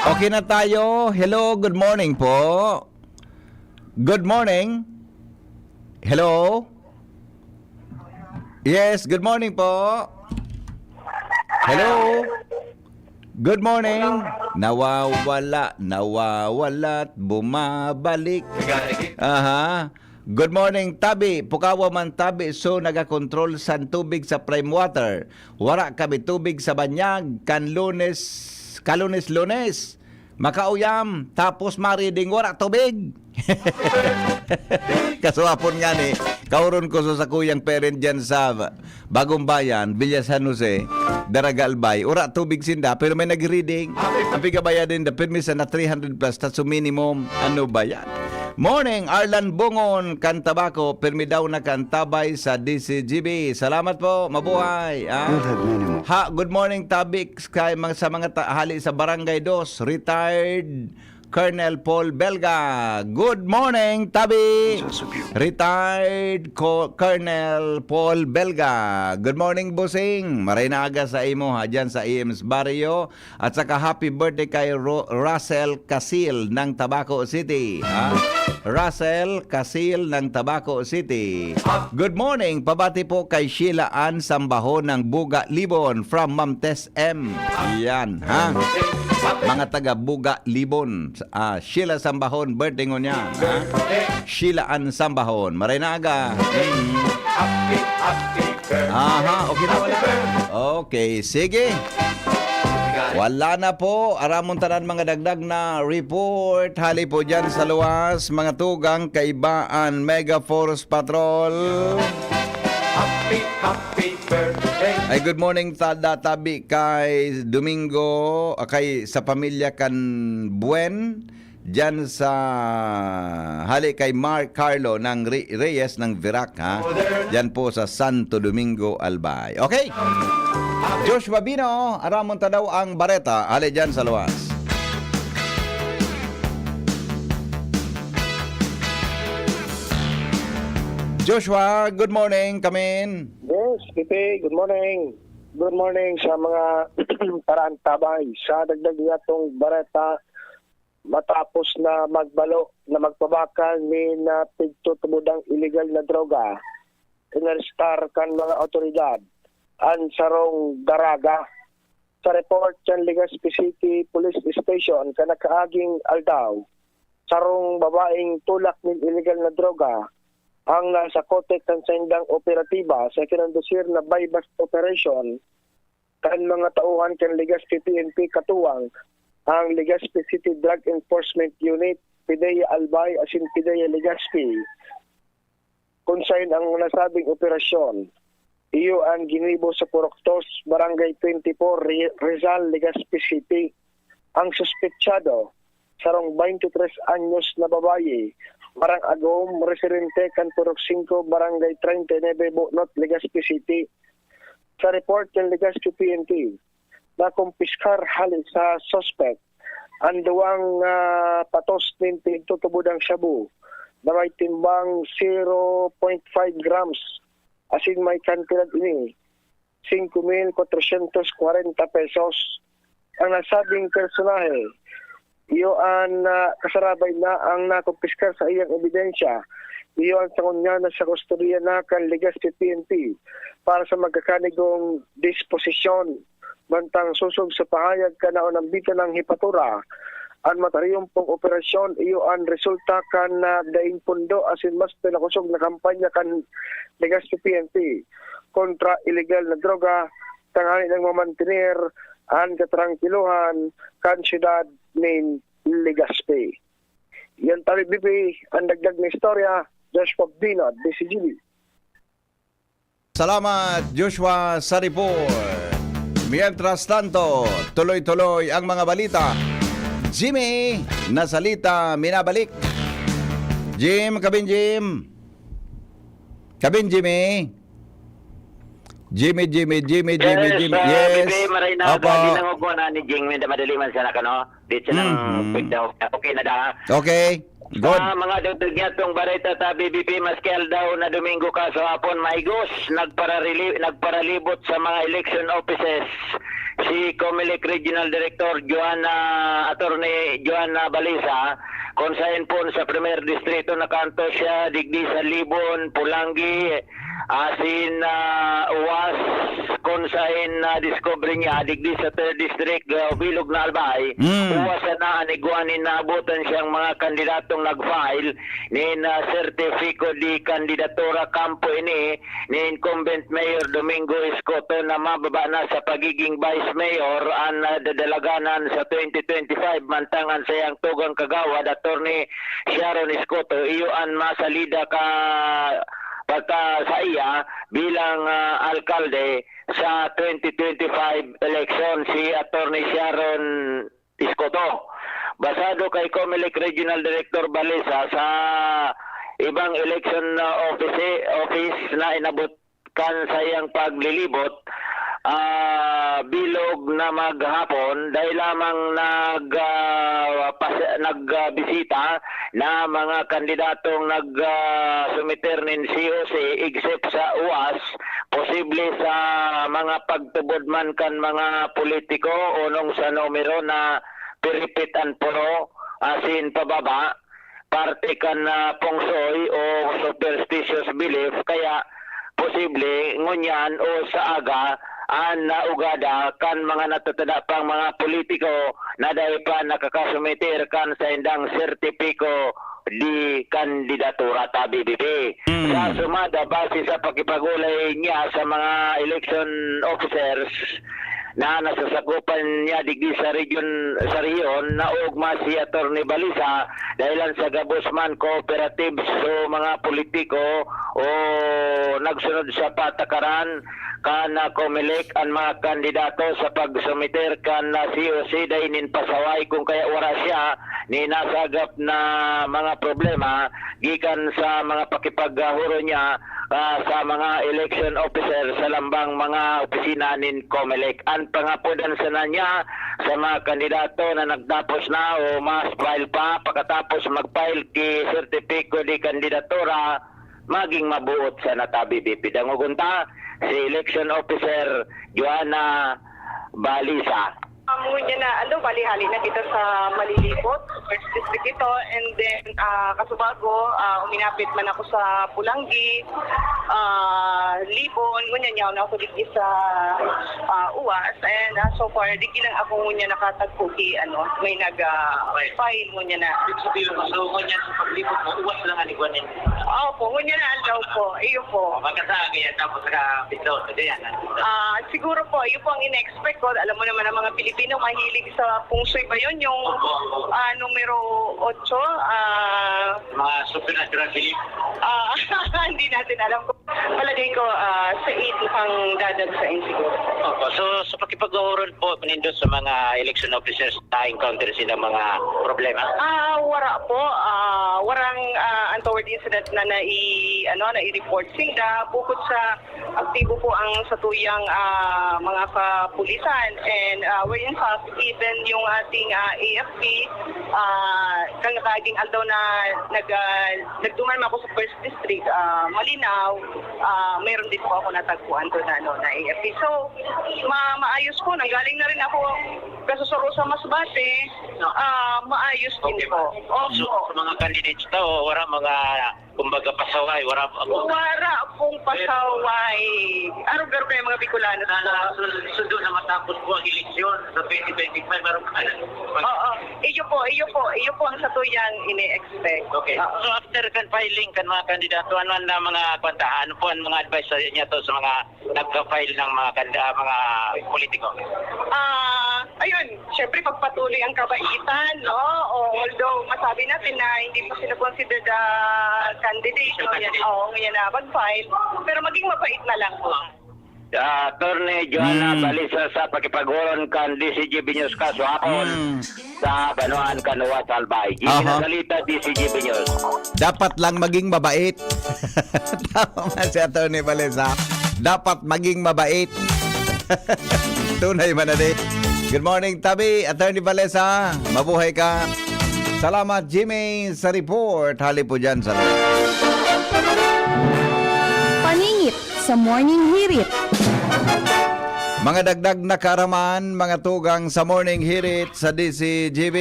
Okay na tayo. Hello, good morning po. Good morning. Hello. Yes, good morning po. Hello. Good morning. Nawawala, nawawala't bumabalik. Aha. Good morning, tabi. Pukawa man, tabi. So, nagakontrol san tubig sa Prime Water. Wara kami tubig sa banyag. Kan Lunes, kalunes-lunes. Makauyam, tapos mariding, wara tubig. Kasuapon nga ni, kauron ko sa sakuyang parent dyan sa Bagong Bayan, Villa San Jose, Daraga Albay. Wara tubig sinda, pero may nag-reading. Ang pigabayad ninda, pirmi sa na three hundred plus, that's the minimum. Ano ba yan? Morning, Arlan Bungon, kan Tabaco, pirmi daw na kan Tabay sa D C G B. Salamat po, mabuhay. Ah. Ha, good morning, Tabix, kay mga, sa mga ta-, hali sa Barangay Dos, retired Colonel Paul Belga. Good morning, Tabi! Retired Co-, Colonel Paul Belga. Good morning, Busing. Maray na aga sa imo, ha, dyan sa E M's Barrio. At saka happy birthday kay Ro-, Russell Casil ng Tabaco City. Ha? Russell Casil ng Tabaco City. Good morning. Pabati po kay Sheila Ann Sambahon ng Buga Libon from Ma'am Tess M. Yan, ha? Mga taga Buga Libon. Ah, Sheila Sambahon, birthday ngunyan, ha? Sheila Ann Sambahon. Maray na aga. Mm. Aha, okay na wala. Okay, sige. Wala na po. Aramon tanan mga dagdag na report. Hali po dyan sa luwas, mga tugang, kaibaan, Mega Force Patrol. Ay, good morning, tada tabi kay Domingo, ah, kay sa pamilya kan Buen, dyan sa hali kay Mark Carlo ng Re-, Reyes ng Virac, ha? Dyan po sa Santo Domingo, Albay. Okay? Joshua Bino, aramon ta daw ang bareta, hali dyan sa luwas. Joshua, good morning, come in. Yes, Pipi, good morning. Good morning sa mga paraantabay. Sa dagdag niyatong bareta, matapos na magbalo na magpabakal nin, ah, pigtutubodang iligal na droga, inarestar kan mga awtoridad an sarong daraga. Sa report kan Legazpi City Police Station, kan nakaaging aldaw, sarong babaeng tulak nin iligal na droga ang nasakote kan saindang operatiba sa kinondusir na buy-bust operation kan mga tauhan kan Legazpi P N P katuwang ang Legazpi City Drug Enforcement Unit, PDEA Albay asin PDEA Legazpi, kun saen ang nasabing operasyon, iyo an ginibo sa Purok Dos, Barangay twenty-four, Re-, Rizal, Legazpi City. Ang suspetsado, sarong twenty-three anyos na babayi, marang agom, residente kan Purok Singko, Barangay treinta y nueve, Bunot, Legazpi City. Sa report kan Legazpi P N P, nakumpiskar hali sa suspek an duwang, ah, patos nin pigtutubodang shabu na may timbang zero point five grams, asin may kantidad ini, singko mil kwatrosyentos kwarenta pesos. Ang nasabing personahe, iyo an, ah, kasarabay na ang nakumpiskar sa iyang ebidensya. Iyo an sa ngunyan nasa kustodiya na kan Legazpi P N P para sa magkakanigong disposisyon. Mantang sosog sa pahayag kan naunambitan nang hepatura, an matariyompong operasyon iyo an resulta kan, ah, daing pundo asin mas pinakosog na kampanya kan Legazpi P N P kontra iligal na droga, tanganing mamantener an katrangkilohan kan siyudad nin Legazpi. Yan tabi, B P, ang dagdag na istorya, Joshua Binod, D C G B. Salamat, Joshua, sa report. Mientras tanto, tuloy-tuloy ang mga balita. Jimmy, nasalita, minabalik. Jim, Kabin Jim. Kabin Jimmy. Jimmy, Jimmy, Jimmy, Jimmy, Yes, Jimmy. ah, Yes. Bibi, maray na Opo. Gali nang ugwa na ni Jing, minda madali man sana ka, no? Di siya nang Mhm. pigdaw. Okay na da. Okay. Good. Sa mga dagdag niya tong bareta ta, B B P, maski aldaw na Domingo ka sa hapon, maigos, nagpararili-, nagparalibot sa mga election offices si Comelec Regional Director Joanna, Attorney Joanna Balisa, Kung saen po sa Primer Distrito, nakaantos siya digdi sa Libon, Polangui, asin, ah, Uas, kung saen na-discover niya digdi sa Third District, ah, bilog na Albay. Mm. Uas sana an igwa nin naabotan siyang mga kandidatong nag-file nin, ah, Sertifico de Candidatura kampo ini ni incumbent Mayor Domingo Escoto na mababa na sa pagiging Vice Mayor an, ah, dadalaganan sa twenty twenty-five, mantang an sayang tugang kagawad, Attorney Sharon Escoto, iyo an masalida ka pagka sa iya bilang, ah, alkalde sa twenty twenty-five election, si Attorney Sharon Escoto. Basado kay Comelec Regional Director Balisa, sa ibang election, ah, office, office na inabot kan saiyang paglilibot, ah, bilog na maghapon, dai lamang nag, ah, pas-, nagbisita na mga kandidatong nag, ah, sumiter nin C O C, except sa Uas, posible sa mga pagtubod man kan mga politiko o nung sa numero na piripit an puro asin pababa, parte kan, ah, pungsoy o superstitious belief, kaya posible ngunyan o sa aga an naugada kan mga natatada pang mga politiko na dai pa nakakasumiter kan saindang sertipiko de kandidatura ta B B P. Hmm. Sa sumada, base sa pakipag-olay niya sa mga election officers na nasasakupan niya digdi sa region, sa rehiyon, naogma si Attorney Balisa dahilan sa gabos man cooperatives o mga politiko o nagsunod sa patakaran kan, ah, Comelec an mga kandidato sa pagsumiter kan, ah, C O C dai nin pasaway, kung kaya wara siya nin nasagap na mga problema gikan sa mga pakipagahuro niya, ah, sa mga election officer sa lambang mga opisina nin Comelec. An pangapodan sana niya sa mga kandidato na nagtapos na o mas file pa, pakatapos mag-file ki sertipiko de kandidatura, maging mabuot sana ta B B P. Dangogon ta si Election Officer Joanna Balisa. Amo niya na, ano, bali hali na kita sa Malilipot, First District ito, and then, ah, kasubago, ah, uminapit man ako sa Pulanggi, ah, Libon, ngunyan yaon ako digdi sa, ah, Uwas, and, ah, so far, digdi lang ako ngunyan nakatagpo ki, ano, may nag, ah, file ngunyan na. Ibig sabihin, so, ngunyan sa paglibot mo, Uwas lang an igwa nin? Opo, ngunyan na aldaw po, iyo po. Oh, magkasagay yan, tapos nakapito, so, ganyan, ah. Ah, siguro po, iyo po ang ine-expect ko. Alam mo naman ang mga Pilipino, mahilig sa feng shui ba yun? Yung, Opo, opo. ah, numero otso, ah, Mga supernatural belief. Ah, hindi natin alam kung palagay ko, ah, sa eight mukhang dadagsain siguro. Opo. So, sa pakipag-uhuron po nindo sa mga election officers, na-encounter sila mga problema? Ah, wara po. Ah, warang, ah, untoward incident na nai-, ano, nai-report sinda. Bukod sa aktibo po ang satuyang, ah, mga kapulisan. And, ah, we're in fact, even yung ating, ah, A F P, ah, kang nakaaging aldaw na nag-, ah, nagduman ako sa First District, ah, Malinao, ah, meron din po ako natagpuan doon na, ano, na A F P. So, ma-, maayos po. Nanggaling na rin ako kasusurusa Masbate. Ah, maayos din Okay po. ba? So, Opo. sa mga candidates daw, wala mga, kumbaga, pasaway, wala, Wala pong pasaway. Arog-arog kayo, mga Bicolano. Sana su-, sundo na matapos po ang eleksyon sa twenty twenty-five, meron pa. Oo. Iyo po, iyo po, iyo po ang satuyang ine-expect. Okay. Oo. So, after kan filing kan mga kandidato, ano ang mga kwanta? Ano po ang mga advice sa inyo to sa mga nagpa-file ng mga kanda-, mga politiko? Ah, ayun, syempre pagpatuloy ang kabaitan, no? O, although masabi natin na hindi pa sila considered, ah, candidate, Official no? Yan, candidate. Oo, ngayon na mag-file. Pero maging mabait na lang po. Ah, Attorney Joanna Mm. Balisa sa pakipaghuron kan D C G B News Kaso Hapon Mm. sa Banwaan kan Uwas, Albay. Jimmy Aha. Nasalita, D C G B News. Dapat lang maging mabait. Tama man si Attorney Balisa. Dapat maging mabait. Tunay man na di. Good morning, Tabi. Attorney Balisa, mabuhay ka. Salamat, Jimmy, sa report. Hali po dyan sa Paningit sa Morning Hirit. Mga dagdag na kaaraman, mga tugang sa Morning Hirit sa D C G B.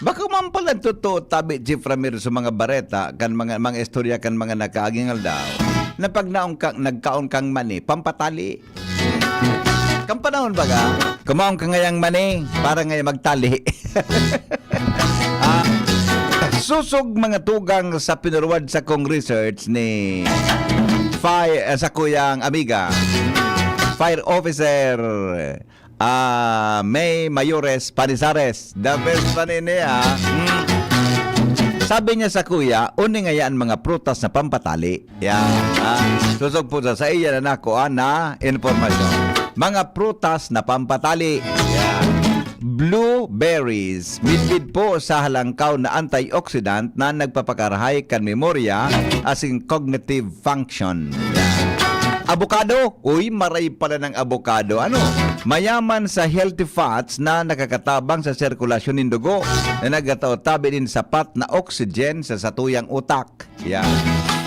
Bako man pala totoo, tabi, Chief Ramiro, sa mga bareta, kan mga, mga istorya kan mga nakaaging aldaw, na pag naong ka, nagkaon kang mani, pampatali. Kan panahon baga, kumaon ka ngayang mani, para ngayon magtali. Ah, susog mga tugang sa pinurwad sa kong research ni Fire, eh, sa kuyang amiga, Fire Officer, ah, May Mayores Panizares. The best pa ni niya. Mm. Sabi niya sa kuya, "Uni ngaya an mga prutas na pampatali." Yan. Ah, susog po sa, sa iya na nakuha na impormasyon. Mga prutas na pampatali. Yan. Blueberries. Midbid po sa halangkaw na antioxidant na nagpapakarahay kan memorya asin cognitive function. Yan. Avocado. Uy, maray pala ng avocado. Ano? Mayaman sa healthy fats na nakakatabang sa sirkulasyon nin dugo na nagtatao tabi nin sapat na oxygen sa satuyang utak. Yan.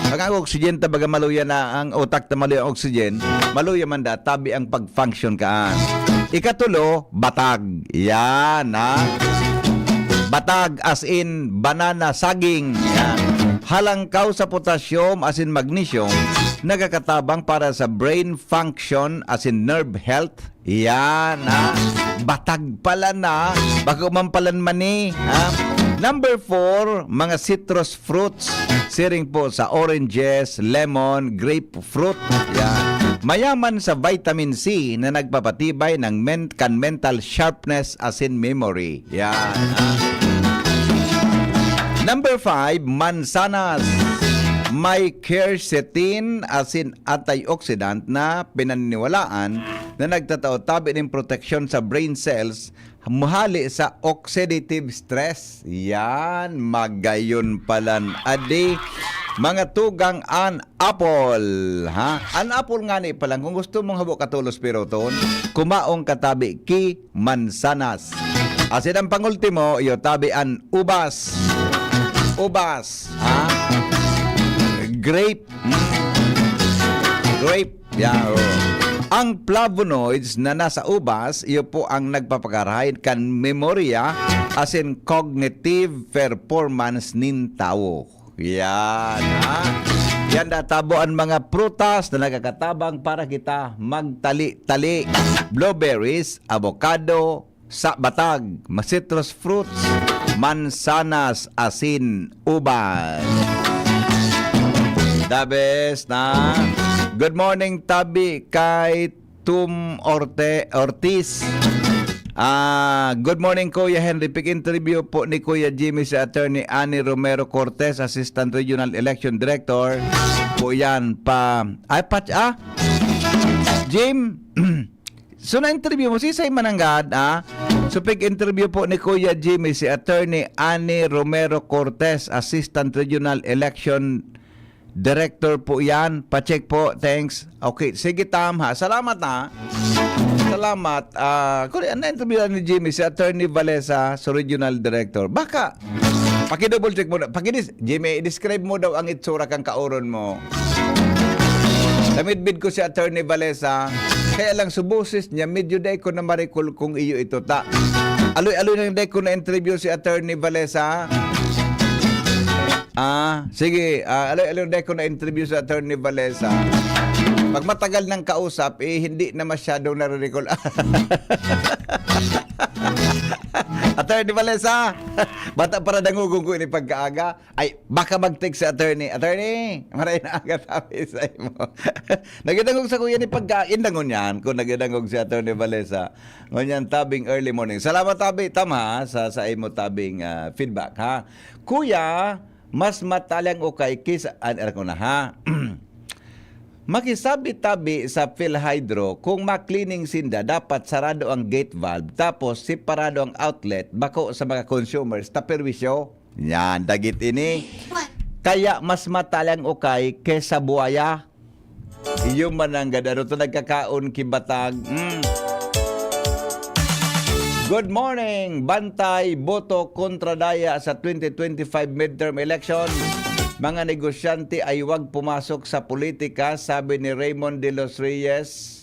Pag ang oxygen, tabaga, maluya na ang utak na maluya ang oxygen, maluya man da, tabi ang pag-function kaan. Ikatulo, batag. Yan, ha? Batag, as in, banana, saging. Yan. Halangkaw sa potassium, as in, magnesium, nagkakatabang para sa brain function, as in, nerve health. Yan, ha? Batag pala na. Bako man palan mani, ha? Number four, mga citrus fruits. Siring po sa oranges, lemon, grapefruit. Yan. Mayaman sa vitamin C na nagpapatibay ng men-, kan mental sharpness asin memory. Yan, ha? Number five, mansanas. May quercetin asin antioxidant na pinaniniwalaan na nagtatao tabi nin proteksyon sa brain cells hali sa oxidative stress. Yan, magayon palan. Adi, mga tugang, an apple, ha? An apple ngani palan, kung gusto mong habo katolos piruton, kumaon ka tabi ki mansanas. Asin ang pangultimo, iyo tabi an ubas. Ubas, ha? Grape. Hmm. Grape. Yeah, oh. Ang flavonoids na nasa ubas, iyo po ang nagpapakarahay kan memorya asin cognitive performance nin tawo. Yan, ha? Yan, natabo ang mga prutas na nagkakatabang para kita magtali-tali. Blueberries, avocado, sa batag, ma-, citrus fruits, mansanas, asin, ubas. The best, na. Good morning, tabi, kay Tum Orte-, Ortiz. Ah, good morning, Kuya Henry. Pig-interview po ni Kuya Jimmy si Attorney Annie Romero Cortez, Assistant Regional Election Director. Po yan pa, ay, pat-, ah, Jim, so, na-interview mo, sisay mananggad, ah? So, pig-interview po ni Kuya Jimmy si Attorney Annie Romero Cortez, Assistant Regional Election Director po yan. Pacheck po. Thanks. Okay. Sige, Tam, ha. Salamat, ha. Salamat. Ah, kung na-interview ni Jimmy, si Attorney Valesa, so Regional Director. Baka, paki-double check mo na. Paki-dis-, Jimmy, i-describe mo daw ang itsura kang kaoron mo. Namidbid ko si Attorney Valesa. Kaya lang, sa boses niya, medyo dai ko na marikol kung iyo ito ta. Aloy-aloy nang dai ko na-interview si Attorney Valesa. Ah, sige. Ah, aloy-aloy dai ko na-interview si Attorney Valesa. Pag matagal nang kausap, eh, hindi na masyadong nare-recall. Attorney Valesa, bata para dangogon ko ini pagkaaga. Ay, baka mag-text si attorney. "Attorney, maray na aga, tabi sa imo." Nagdangog sa kuya ni pagkain, dangon yan. Kung nagdangog si Attorney Valesa, ngunyan tabing early morning. Salamat, tabi, Tam, ha, sa, sa imo tabing, ah, feedback, ha. Kuya, mas matalang ukay kisa, an, ko na, ha. Makisabi tabi sa PhilHydro, kung ma-cleaning sinda, dapat sarado ang gate valve, tapos separado ang outlet, bako sa mga consumers, ta perwisyo. Yan, dagit ini. Kaya mas matalang ukay kesa buwaya. Iyo man ang gadaro to nagkakaon ki batag. Mm. Good morning! Bantay, boto kontra daya sa twenty twenty-five midterm election. Mga negosyante ay huwag pumasok sa politika, sabi ni Raymond De Los Reyes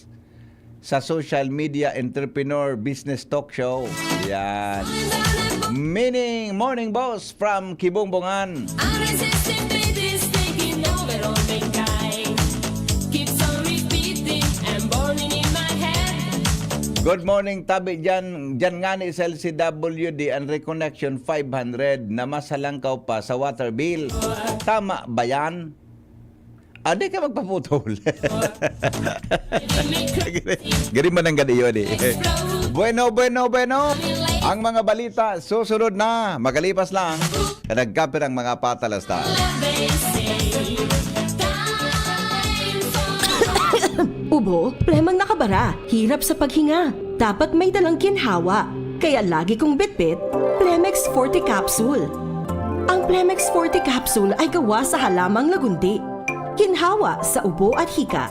sa social media entrepreneur business talk show. Yan. Meaning, morning boss from Kibongbongan. Ang resistant beat is taking over all mankind. Keeps on repeating and burning in my head. Good morning, tabi dyan. Dyan nga ni sa L C W D, ang reconnection five hundred na mas halangkaw pa sa water bill. Tama ba yan? Ah, di ka magpaputol. Gari man ang gadiyo, di. Bueno, bueno, bueno. Ang mga balita, susunod na. Magalipas lang. Nagkapirang mga patalasta. Ubo, plemang nakabara, hirap sa paghinga. Dapat may dalang ginhawa. Kaya lagi kong bitbit, Plemex Forte Capsule. Ang Plemex Forte Capsule ay gawa sa halamang lagundi. Ginhawa sa ubo at hika.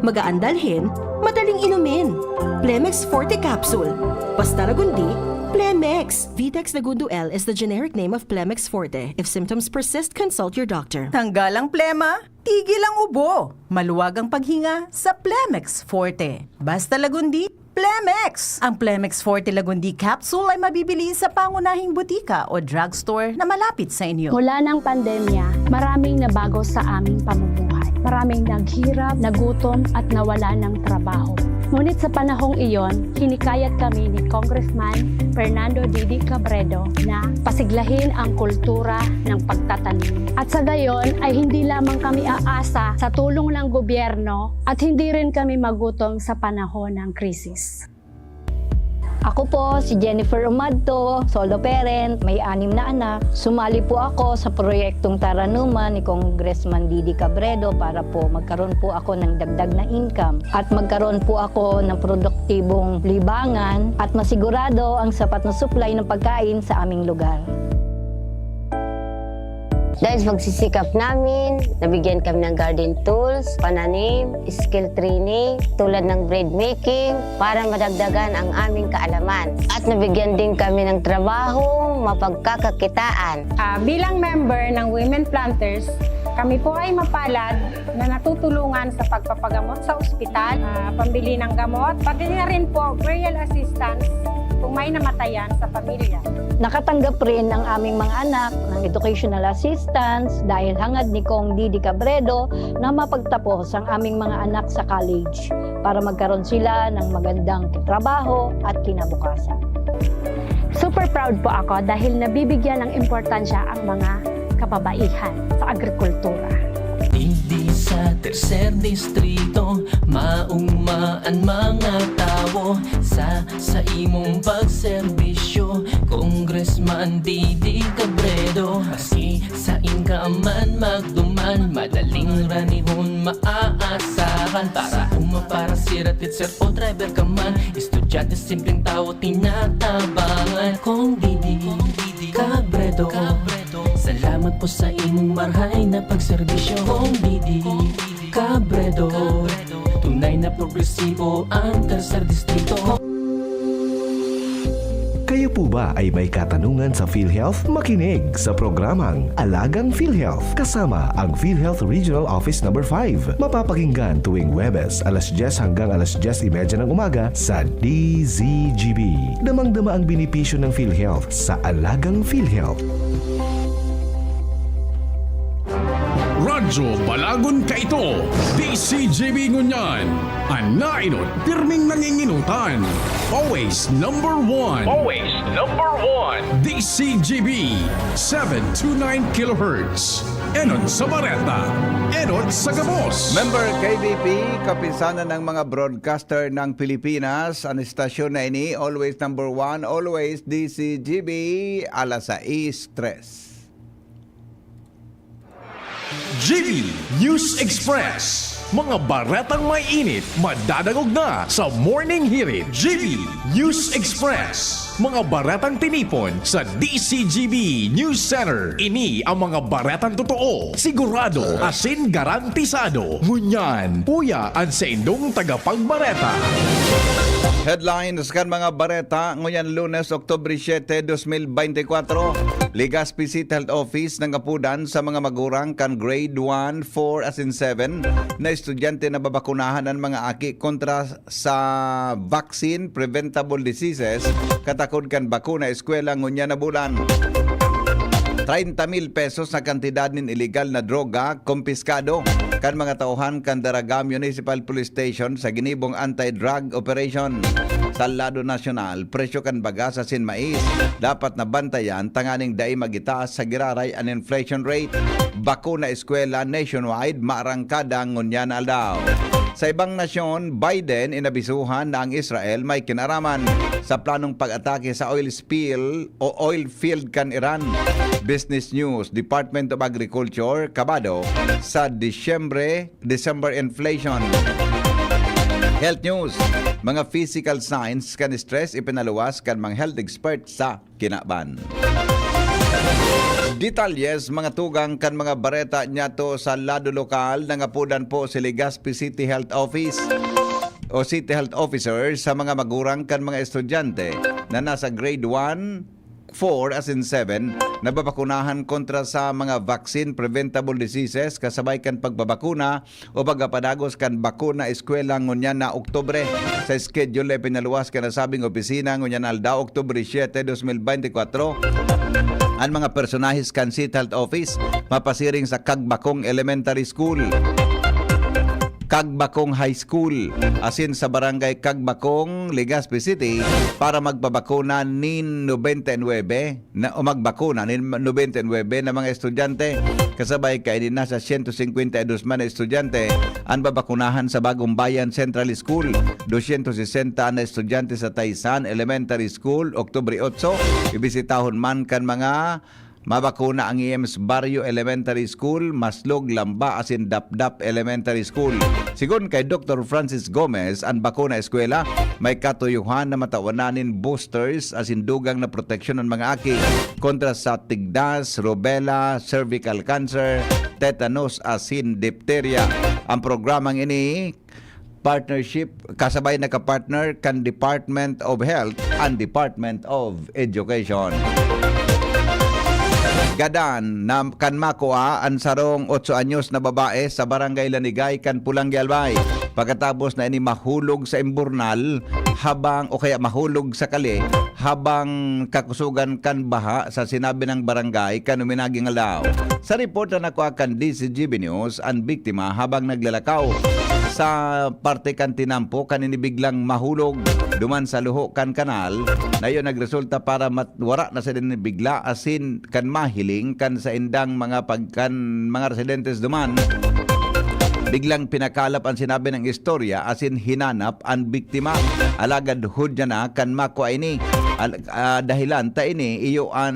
Magaan dalhin, madaling inumin. Plemex Forte Capsule. Basta lagundi, Plemex. Vitex Lagundo L is the generic name of Plemex Forte. If symptoms persist, consult your doctor. Tanggal ang plema, tigil ang ubo. Maluwag ang paghinga sa Plemex Forte. Basta lagundi, Plemex! Ang Plemex Forte Lagundi Capsule ay mabibili sa pangunahing butika o drugstore na malapit sa inyo. Mula ng pandemya, maraming nabago sa aming pamumuhay. Maraming naghirap, nagutom at nawala ng trabaho. Ngunit sa panahong iyon, hinikayat kami ni Congressman Fernando Didi Cabredo na pasiglahin ang kultura ng pagtatanim. At sa gayon ay hindi lamang kami aasa sa tulong ng gobyerno at hindi rin kami magutom sa panahon ng krisis. Ako po si Jennifer Umadto, solo parent, may anim na anak. Sumali po ako sa proyektong Taranuman ni Congressman Didi Cabredo para po magkaroon po ako ng dagdag na income at magkaroon po ako ng produktibong libangan at masigurado ang sapat na supply ng pagkain sa aming lugar. Dahil sa pagsisikap namin, nabigyan kami ng garden tools, pananim, skill training, tulad ng bread making, para madagdagan ang aming kaalaman. At nabigyan din kami ng trabaho, mapagkakakitaan. Ah, bilang member ng Women Planters, kami po ay mapalad na natutulungan sa pagpapagamot sa ospital, ah, pambili ng gamot, pati na rin po burial assistance kung may namatayan sa pamilya. Nakatanggap rin ang aming mga anak ng educational assistance dahil hangad ni Cong Didi Cabredo na mapagtapos ang aming mga anak sa college para magkaroon sila ng magandang trabaho at kinabukasan. Super proud po ako dahil nabibigyan ng importansya ang mga kababaihan sa agrikultura. Digdi sa tercer distrito, mauma an mga tawo sa, sa imong pagserbisyo. Congressman Didi Cabredo, maski sain ka man magduman, madaling ranihon maaasahan. Para uma, para sira, teacher o driver ka man, estudyante, simpleng tawo, tinatabangan. Cong Didi Cabredo, salamat po sa imong marhay na pagserbisyo. Cong Didi Cabredo, tunay na progresibo ang tercer distrito. Kayo po ba ay may katanungan sa PhilHealth? Makinig sa programang Alagang PhilHealth kasama ang PhilHealth Regional Office Number five. Mapapakinggan tuwing Huwebes, alas dyes hanggang alas dyes y media ng umaga sa D Z G B. Damang-dama ang benepisyo ng PhilHealth sa Alagang PhilHealth. Radyo Balagon Kaito, D C G B ngunyan. An nainot, pirming nanginginutan. Always number one. Always number one. D C G B, seven two nine kilohertz. Enot sa bareta, enot sa gabos. Member K B P, Kapisanan ng mga Broadcaster ng Pilipinas, ang istasyon na ini, always number one, always D C G B, alas sais tres. G B News Express. Mga baretang may init, madadangog na sa Morning Hirit. G B News Express. Mga baretang tinipon sa D C G B News Center. Ini ang mga baretang totoo, sigurado, asin garantisado. Ngunyan, uya an saindong tagapagbareta. Headlines kan mga bareta ngunyan Lunes, Oktubre siete, dos mil bente kwatro. Legazpi City Health Office nangapodan sa mga magurang kan grade one, four asin seven na estudyante na babakunahan an mga aki kontra sa vaccine preventable diseases katakod kan bakuna eskwela ngunyan na bulan. Treinta mil pesos na kantidad nin ilegal na droga kumpiskado kan mga tauhan kan Daraga Municipal Police Station sa ginibong anti-drug operation. Sa lado nasyonal, presyo kan bagas asin mais dapat na bantayan tanganing dai magitaas sa giraray an inflation rate. Bakuna eskwela nationwide maarangkada ngunyan na aldaw. Sa ibang nasyon, Biden inabisuhan na ang Israel may kinaraman sa planong pag-atake sa oil spill o oil field kan Iran. Business News, Department of Agriculture kabado sa Disyembre, December inflation. Health News, mga physical signs kan stress ipinaluwas kan mga health expert sa kinaban. Detalyes, mga tugang kan mga bareta niyato sa lado lokal, nangapodan po si Legazpi City Health Office o City Health Officer sa mga magurang kan mga estudyante na nasa grade one, four asin seven na babakunahan kontra sa mga vaccine preventable diseases kasabay kan pagbabakuna o pagkapadagos kan bakuna eskwela ngunyan na Oktubre. Sa schedule na ipinaluwas kan nasabing opisina ngunyan na aldaw, Oktubre siete, dos mil bente kwatro, an mga personahes kan City Health Office mapasiring sa Kagbakong Elementary School, Kagbakong High School, asin sa Barangay Kagbakong, Legazpi City para magpabakuna nin nobenta y nuebe na, o magbakuna nin nobenta y nuebe na mga estudyante. Kasabay kaini, nasa siyento singkwenta y dos man na estudyante an babakunahan sa Bagong Bayan Central School, dosyentos sesenta na estudyante sa Taysan Elementary School, Oktubre otso, bibisitahon man kan mga mabakuna ang E M's Barrio Elementary School, Maslog, Lamba asin Dapdap Elementary School. Sigon kay Doktor Francis Gomez, an bakuna eskwela may katuyuhan na matawan na nin boosters asin dugang na proteksyon an mga aki kontra sa tigdas, rubella, cervical cancer, tetanus asin diphtheria. Ang programang ini partnership, kasabay nakapartner kan Department of Health and Department of Education. Gadan na kan makua an sarong otso anyos na babae sa Barangay Lanigay kan Pulanggi, Albay, pagkatapos na ini mahulog sa imburnal habang, o kaya mahulog sa kali habang kakusogan kan baha sa sinabi ng barangay kan uminaging aldaw. Sa report na nakua kan D Z G B News, an biktima habang naglalakaw sa parte kan tinampo kan ini biglang mahulog duman sa luho kan kanal na iyo nagresulta para mat-, wara na sa bigla asin kan mahiling kan saindang mga pag-, kan mga residentes duman. Biglang pinakalap ang sinabi ng istorya asin hinanap an biktima. Alagad hudya na kan makua ini. Al-, ah, dahilan ta ini iyo an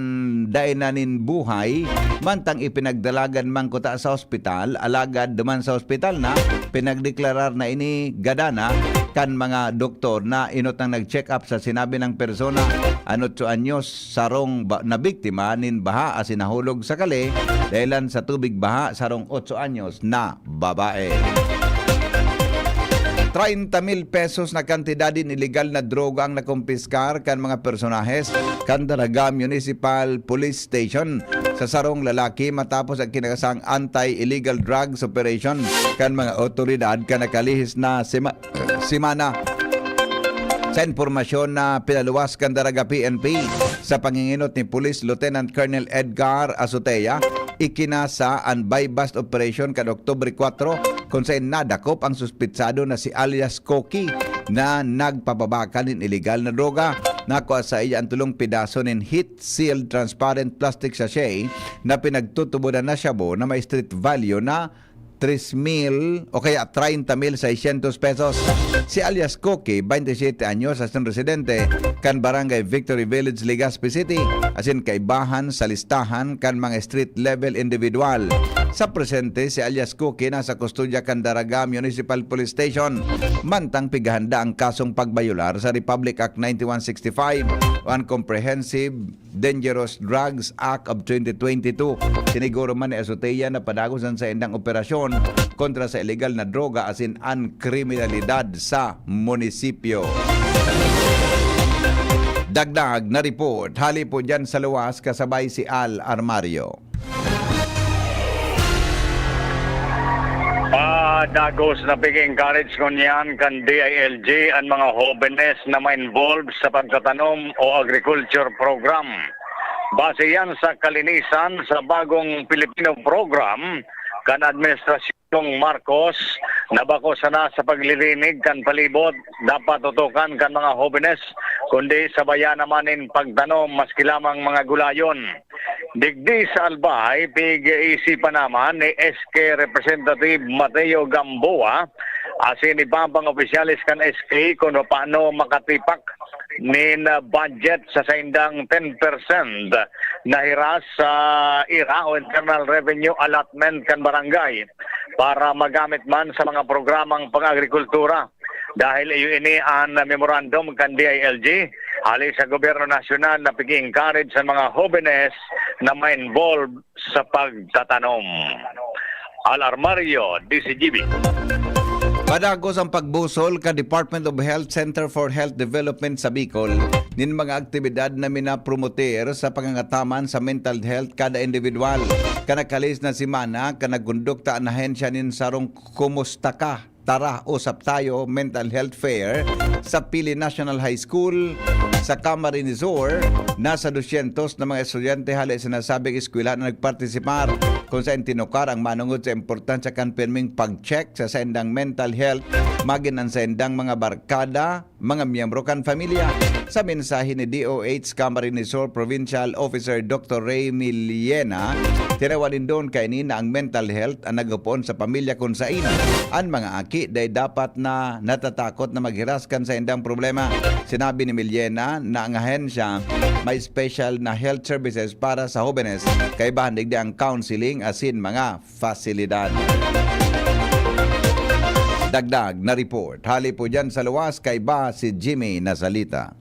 dai na nin buhay, mantang ipinagdalagan man kuta sa ospital. Alagad duman sa ospital na, pinagdeklarar na ini gadana kan mga doktor na inot nang nag-check up sa sinabi ng persona, an otso anyos, sarong ba-, na biktima nin baha asin nahulog sa kali dahilan sa tubig baha, sarong otso anyos na babae. Treinta mil pesos na kantidad nin ilegal na droga ang nakumpiskar kan mga personahes kan Daraga Municipal Police Station sa sarong lalaki matapos ang kinakasang anti-illegal drugs operation kan mga otoridad kan nakalihis na sema-, semana. Sa impormasyon na pinaluwas kan Daraga P N P sa panginginot ni Police Lieutenant Colonel Edgar Azotea, ikinasa an buy-bust operation kan Oktubre kwatro, kun saen nadakop ang suspitsado na si alias Koki na nagpapabakal nin ilegal na droga. Nakua saiya an tolong pedaso nin heat-sealed transparent plastic sachet na pinagtutubodan na shabu na may street value na tres mil o kaya treinta mil seiscientos pesos. Si alias Koki, baynte siyete anyos, asin residente kan Barangay Victory Village, Legazpi City, asin kaibahan sa listahan kan mga street level individual. Sa presente, si alias Koki nasa kustodya kan Daraga Municipal Police Station, mantang pigahanda ang kasong pagbayolar sa Republic Act ninety-one sixty-five o an Comprehensive Dangerous Drugs Act of twenty twenty-two. Siniguro man ni Azotea na padagos an saindang operasyon kontra sa ilegal na droga asin an kriminalidad sa munisipyo. Dagdag na report, hali po dyan sa luwas kasabay si Al Armario. Padagos na pig-encourage ngunyan kan D I L G an mga hobenes na ma-involve sa pagtatanom o agriculture program. Base yan sa kalinisan sa bagong Filipino program kan administrasyong Marcos na bako sana sa paglilinig kan palibot dapat tutukan kan mga hobenes, kundi sabayan naman nin pagtanom maski lamang mga gulayon. Digdi sa Albay, pig-iisipan naman ni S K Representative Mateo Gamboa asin iba pang opisyales kan S K kun paano makatipak nin, ah, budget sa saindang ten percent na hiras sa ira o internal revenue allotment kan barangay para magamit man sa mga programang pang-agrikultura. Dahil iyo ini an memorandum kan D I L G hali sa gobyerno nasyonal na pig-encourage sa mga hobenes na ma-involve sa pagtatanom. Al Armario, D C G B. Padagos ang pagbusol kan Department of Health Center for Health Development sa Bicol nin mga aktibidad na minapromoter sa pangangataman sa mental health kada individual. Kan nakalis na semana, kan nagkondukta an ahensya nin sarong Kumusta Ka? Tara, Usap Tayo Mental Health Fair sa Pili National High School, sa Camarines Sur. Nasa dosyentos na mga estudyante hale sa nasabing eskwela na nagpartisipar, kung saen tinukar ang manongod sa importansya kan pirming pag-check sa saindang mental health, magin an saindang mga barkada, mga miyembro kan pamilya. Sa mensahe ni D O H Camarines Sur Provincial Officer Doctor Ray Millena, tinawan nindon kaini na ang mental health an nagpoon sa pamilya kun sain an mga aki dai dapat na natatakot na maghiras kan saindang problema. Sinabi ni Millena na ang ahensya may special na health services para sa hobenes, kaibahan digdi ang counseling asin mga fasilidad. Dagdag na report. Hali po dyan sa luwas, kaiba si Jimmy Nasalita.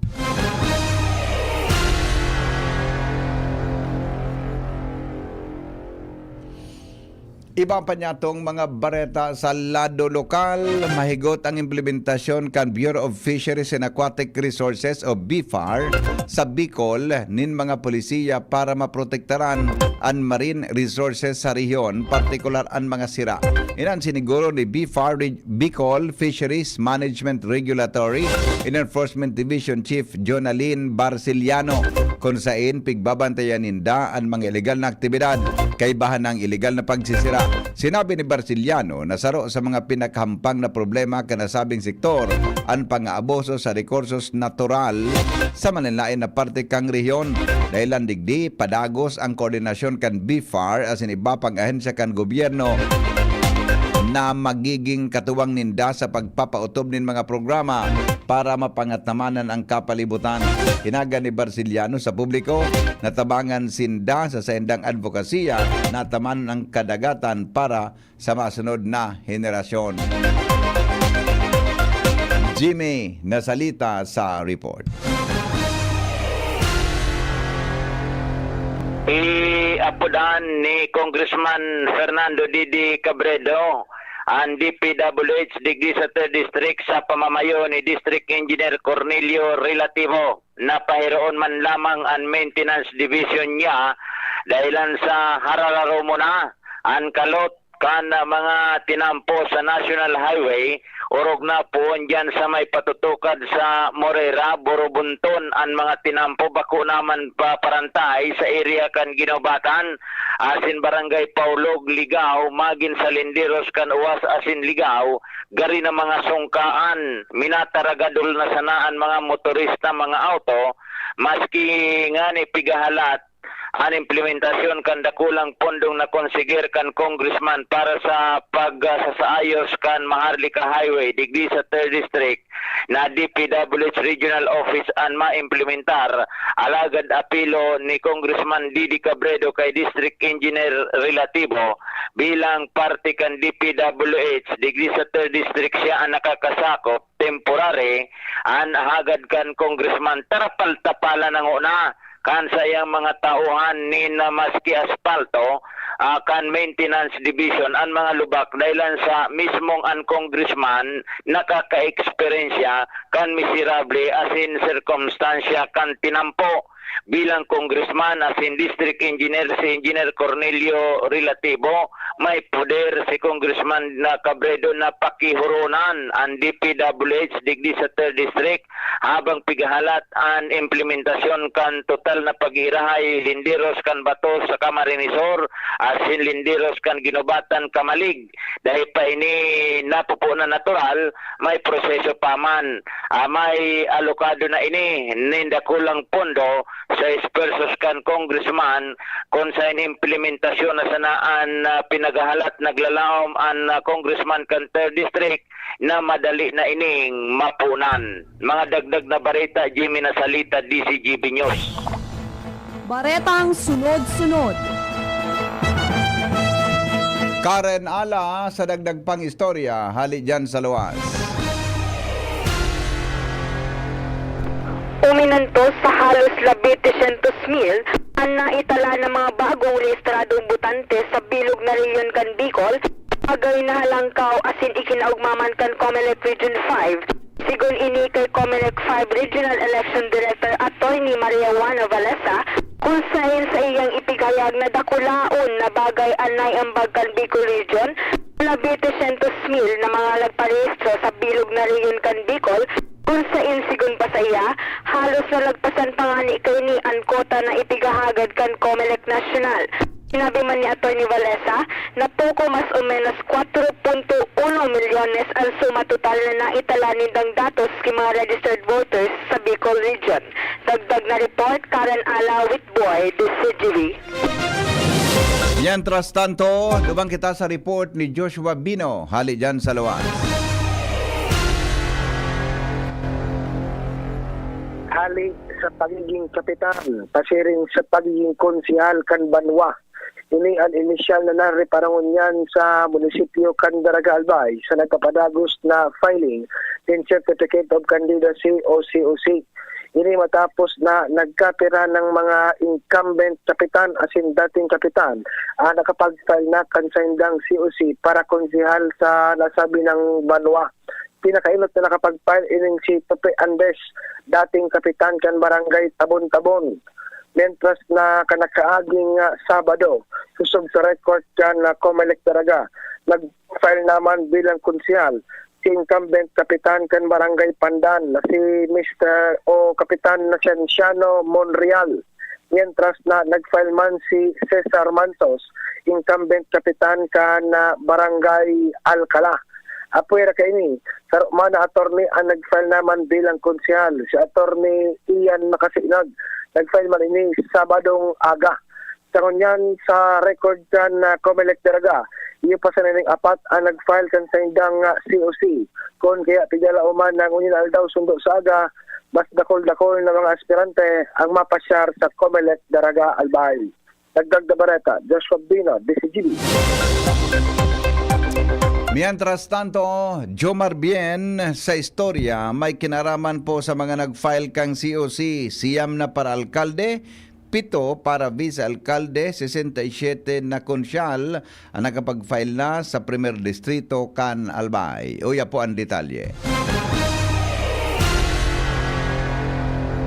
Iba pa niya tong mga bareta sa lado lokal, mahigot ang implementasyon kan Bureau of Fisheries and Aquatic Resources o BFAR sa Bicol nin mga polisiya para maprotektaran an marine resources sa rehiyon, partikular an mga sira. Inan siniguro ni BFAR Re-, Bicol Fisheries Management Regulatory and Enforcement Division Chief Jonalyn Barciliano, kun sain pigbabantayan ninda an mga illegal na aktibidad, kaibahan na ang illegal na pagsisira. Sinabi ni Barciliano na saro sa mga pinakahampang na problema kan nasabing sektor an pang-aabuso sa rekursos natural sa manlaen na parte kan rehiyon. Dahilan digdi, padagos ang koordinasyon kan BFAR asin iba pang ahensya kan gobyerno na magiging katuwang ninda sa pagpapautob nin mga programa para mapangatamanan ang kapalibutan. Hinaga ni Barciliano sa publiko na tabangan sinda sa saindang advokasya na tamanan ang kadagatan para sa masunod na henerasyon. Jimmy Nasalita sa report. Iapodan ni Congressman Fernando Didi Cabredo an D P W H digdi sa Third District sa pamamayo ni District Engineer Cornelio Relativo. Napahiroon man lamang an maintenance division niya dahilan sa harararomo na an kalot kan mga tinampo sa National Highway, orog na poon diyan sa may patutukad sa Moreira, Borobonton an mga tinampo, bako naman pa parantay sa area kan Guinobatan asin Barangay Paulog, Ligao, magin sa linderos kan Uwas asin Ligao, gari na mga sungkaan, minataragadol na sana an mga motorista, mga auto, maski ngani pigahalat an implementasyon kan dakulang pondong nakonseger kan congressman para sa pagsasaayos kan Maharlika Highway digdi sa Third District, na D P W H Regional Office an maimplementar. Alagad apilo ni Congressman Didi Cabredo kay District Engineer Relativo, bilang parte kan D P W H digdi sa Third District, siya an nakakasakop temporary, an hagad kan Congressman, tarapal-tapalan na ngona kan saiyang mga tauhan nin, ah, maski aspalto, ah, kan maintenance division an mga lubak dahilan sa mismong an congressman nakaka-eksperyensya kan miserable asin sirkumstansya kan tinampo. Bilang congressman asin district engineer si Engineer Cornelio Relativo, may poder si Congressman na Cabredo na pakihuronan an D P W H digdi sa third District habang pigahalat an implementasyon kan total na pag-iirahay linderos kan Bato sa Camarines Sur asin linderos kan Guinobatan, Camalig. Dahil pa ini napupunan natural, may proseso pa man. Ah, may alokado na ini nin dakulang pondo sa esfuerzos kan congressman kun sa implementasyon na sana an, ah, pinaghahalat naglalaom an, ah, congressman kan third District na madali na ining mapunan. Mga dagdag na bareta, Jimmy Nasalita, D C G B News. Baretang sunod-sunod. Karen Ala sa dagdag pang istorya hali dyan sa luwas. Uminantos sa halos labinti syentos mil an naitala na mga bagong rehistradong botante sa bilog na rehiyon kan Bicol, bagay na halangkaw asin ikinaugma man kan Comelec Region five. Sigon ini kay Comelec five Regional Election Director Attorney Maria Juana Valesa, kun saen sa iyang ipigahayag na dakulaon na bagay an naiambag kan Bicol Region, labinti syentos mil na mga nagparehistro sa bilog na rehiyon kan Bicol, kun saen sigon pa saiya, halos nalagpasan pa ngani kaini an kota na ipigahagad kan Comelec National. Sinabi man ni Attorney Valesa na poko mas o menos kwatro punto uno milyones an suma total na naitala nindang datos ki mga registered voters sa Bicol Region. Dagdag na report, Karen Ala, Witboy, D C G B. Mientras tanto, duman kita sa report ni Joshua Bino, hali dyan sa luwas. Hali sa pagiging kapitan, pasiring sa pagiging konsehal kan banwa. Ini an inisyal na nareparangon niyan sa munisipyo kan Daraga Albay sa nagpapadagos na filing nin Certificate of Candidacy o C O C. Ini matapos na nagkapira ng mga incumbent kapitan asin dating kapitan ang nakapag-file na kan saindang C O C para konsehal sa nasabi ng banwa. Pinakaenot na nakapag-file ining si Tope Andes, dating kapitan kan Barangay Tabon-Tabon. Mientras na kanakaaging, ah, Sabado, sosog sa record kan, ah, Comelec Daraga, nag-file naman bilang konsehal si incumbent kapitan kan Barangay Pandan na si Mister o Kapitan Nascienciano Monreal. Mientras na nag-file man si Cesar Mantos, incumbent kapitan kan, ah, Barangay Alcala. Apwera kaini, saro man na attorney ang nag-file naman bilang konsehal, si Attorney Ian Makasinag. Nag-file man ini Sabadong aga. Sa ngunyan, sa record kan, ah, Comelec Daraga, iyo pa sana ning apat ang nag-file kan saindang, ah, C O C. Kun kaya pigalaom man na ngunyan aldaw sundo sa aga, mas dakul-dakul na mga aspirante ang mapasyar sa Comelec Daraga Albay. Dagdag na bareta, Joshua Bino, D C G B. Mientras tanto, Jomar Bien sa istorya, may kinaraman po sa mga nag-file kang C O C, siyam na para alkalde, pito para vice-alkalde, sesenta y siete na konsyal ang nakapag-file na sa primer distrito kan Albay. Uya po ang detalye.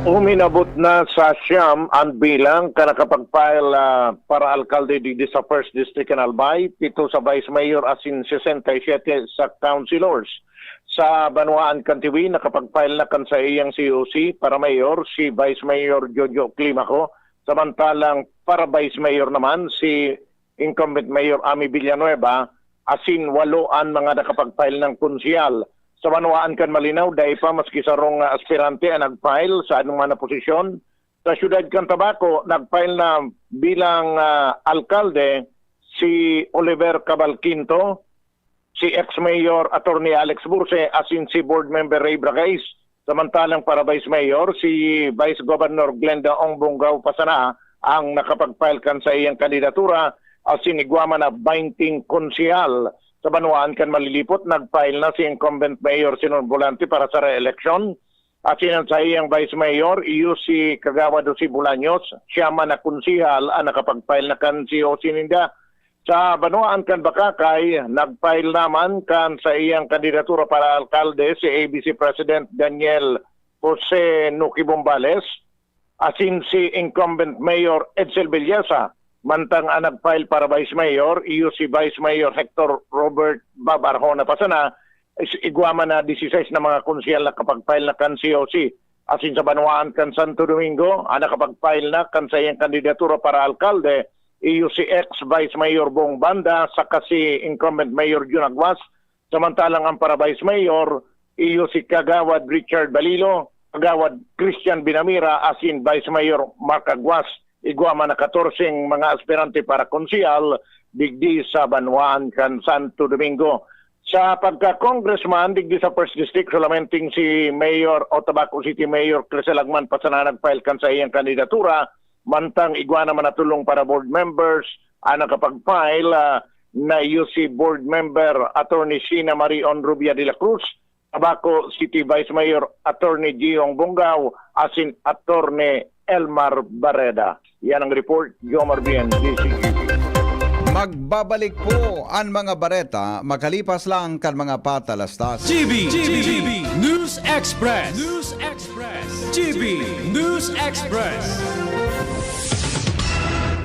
Uminabot na sa siyam an bilang kan nakapag-file, ah, para alkalde digdi sa First District kan Albay, pito sa Vice Mayor asin sesenta y siete sa councilors. Sa banwaan kan Tiwi, nakapag-file na kan saiyang C O C para mayor si Vice Mayor Jojo Climaco, samantalang para Vice Mayor naman si incumbent Mayor Ami Villanueva, asin walo an mga nakapag-file ng konsehal. Sa banwaan kan Malinao, dai pa maski sarong, ah, aspirante ang nag-file sa anuman na posisyon. Sa siyudad kan Tabaco, nag-file na bilang, ah, alkalde si Oliver Cabal Quinto, si ex-mayor Attorney Alex Burse, asin si board member Ray Bragais. Samantalang para Vice Mayor, si Vice Governor Glenda Ong Bongao pa sana ang nakapag-file kan saiyang kandidatura, asin igwa man na baynte konsehal. Sa banwaan kan Malilipot, nag-file na si incumbent Mayor Sinon Volante para sa re-election. asin an saiyang Vice Mayor, iyo si Kagawad Jose Bolaños, siya man na konsehal an nakapag-file na kan C O C ninda. Sa banwaan kan Bacacay, nag-file naman kan saiyang kandidatura para alkalde si A B C President Daniel Jose Nuki Bombales, asin si incumbent Mayor Edsel Villesa, mantang an nag-file para Vice Mayor, iyo si Vice Mayor Hector Robert Bob Arjona pa sana, is-, igwa man na dieciséis na mga konsehal nakapag-file na kan C O C. Asin sa banwaan kan Santo Domingo, an nakapag-file na kan saiyang kandidatura para alkalde, iyo si ex-Vice Mayor Bong Banda saka si incumbent Mayor Jun Aguas, samantalang an para Vice Mayor, iyo si Kagawad Richard Balilo, Kagawad Christian Binamira, asin Vice Mayor Mark Aguas. Igwa man na katorseng mga aspirante para konsehal digdi sa banwaan kan Santo Domingo. Sa pagka-congressman digdi sa First District, solamente si Mayor o Tabaco City Mayor Crisel Agman pa sana nag-file kan saiyang kandidatura, mantang igwa naman na tolong para board members an nakapag-file, ah, na iyo si board member Attorney Sheena Marie Onrubia de la Cruz, Tabaco City Vice Mayor Attorney Gihong Bongao, asin Attorney Elmar Barreda. Yan ang report, Jomar Bien, D Z G B. Magbabalik po an mga bareta makalipas lang kan mga patalastas. G B, G B, News Express. News Express. G B, News Express.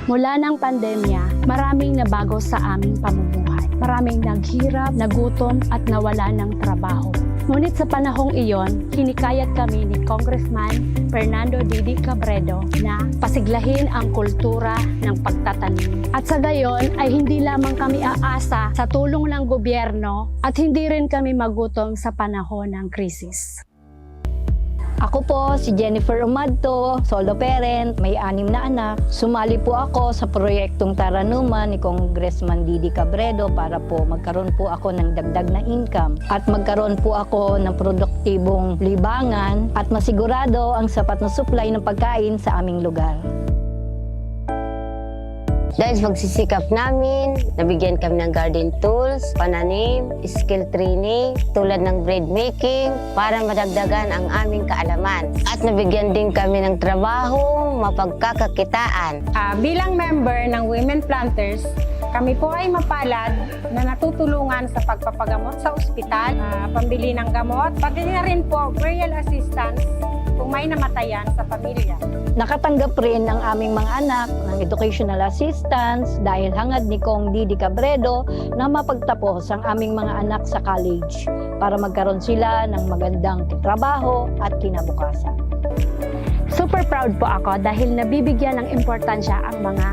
Mula ng pandemya, maraming nabago sa aming pamumuhay. Maraming naghirap, nagutom, at nawala ng trabaho. Ngunit sa panahong iyon, hinikayat kami ni Congressman Fernando Didi Cabredo na pasiglahin ang kultura ng pagtatanim. At sa gayon ay hindi lamang kami aasa sa tulong ng gobyerno at hindi rin kami magutom sa panahon ng krisis. Ako po si Jennifer Umadto, solo parent, may anim na anak. Sumali po ako sa proyektong Taranuman ni Congressman Didi Cabredo para po magkaroon po ako ng dagdag na income at magkaroon po ako ng produktibong libangan at masigurado ang sapat na supply ng pagkain sa aming lugar. Dahil sa pagsisikap namin, nabigyan kami ng garden tools, pananim, skill training, tulad ng bread making, para madagdagan ang aming kaalaman. At nabigyan din kami ng trabahong mapagkakakitaan. Ah, bilang member ng Women Planters, kami po ay mapalad na natutulungan sa pagpapagamot sa ospital, ah, pambili ng gamot, pati na rin po burial assistance kung may namatayan sa pamilya. Nakatanggap rin ang aming mga anak ng educational assistance dahil hangad ni Cong Didi Cabredo na mapagtapos ang aming mga anak sa college para magkaroon sila ng magandang trabaho at kinabukasan. Super proud po ako dahil nabibigyan ng importansya ang mga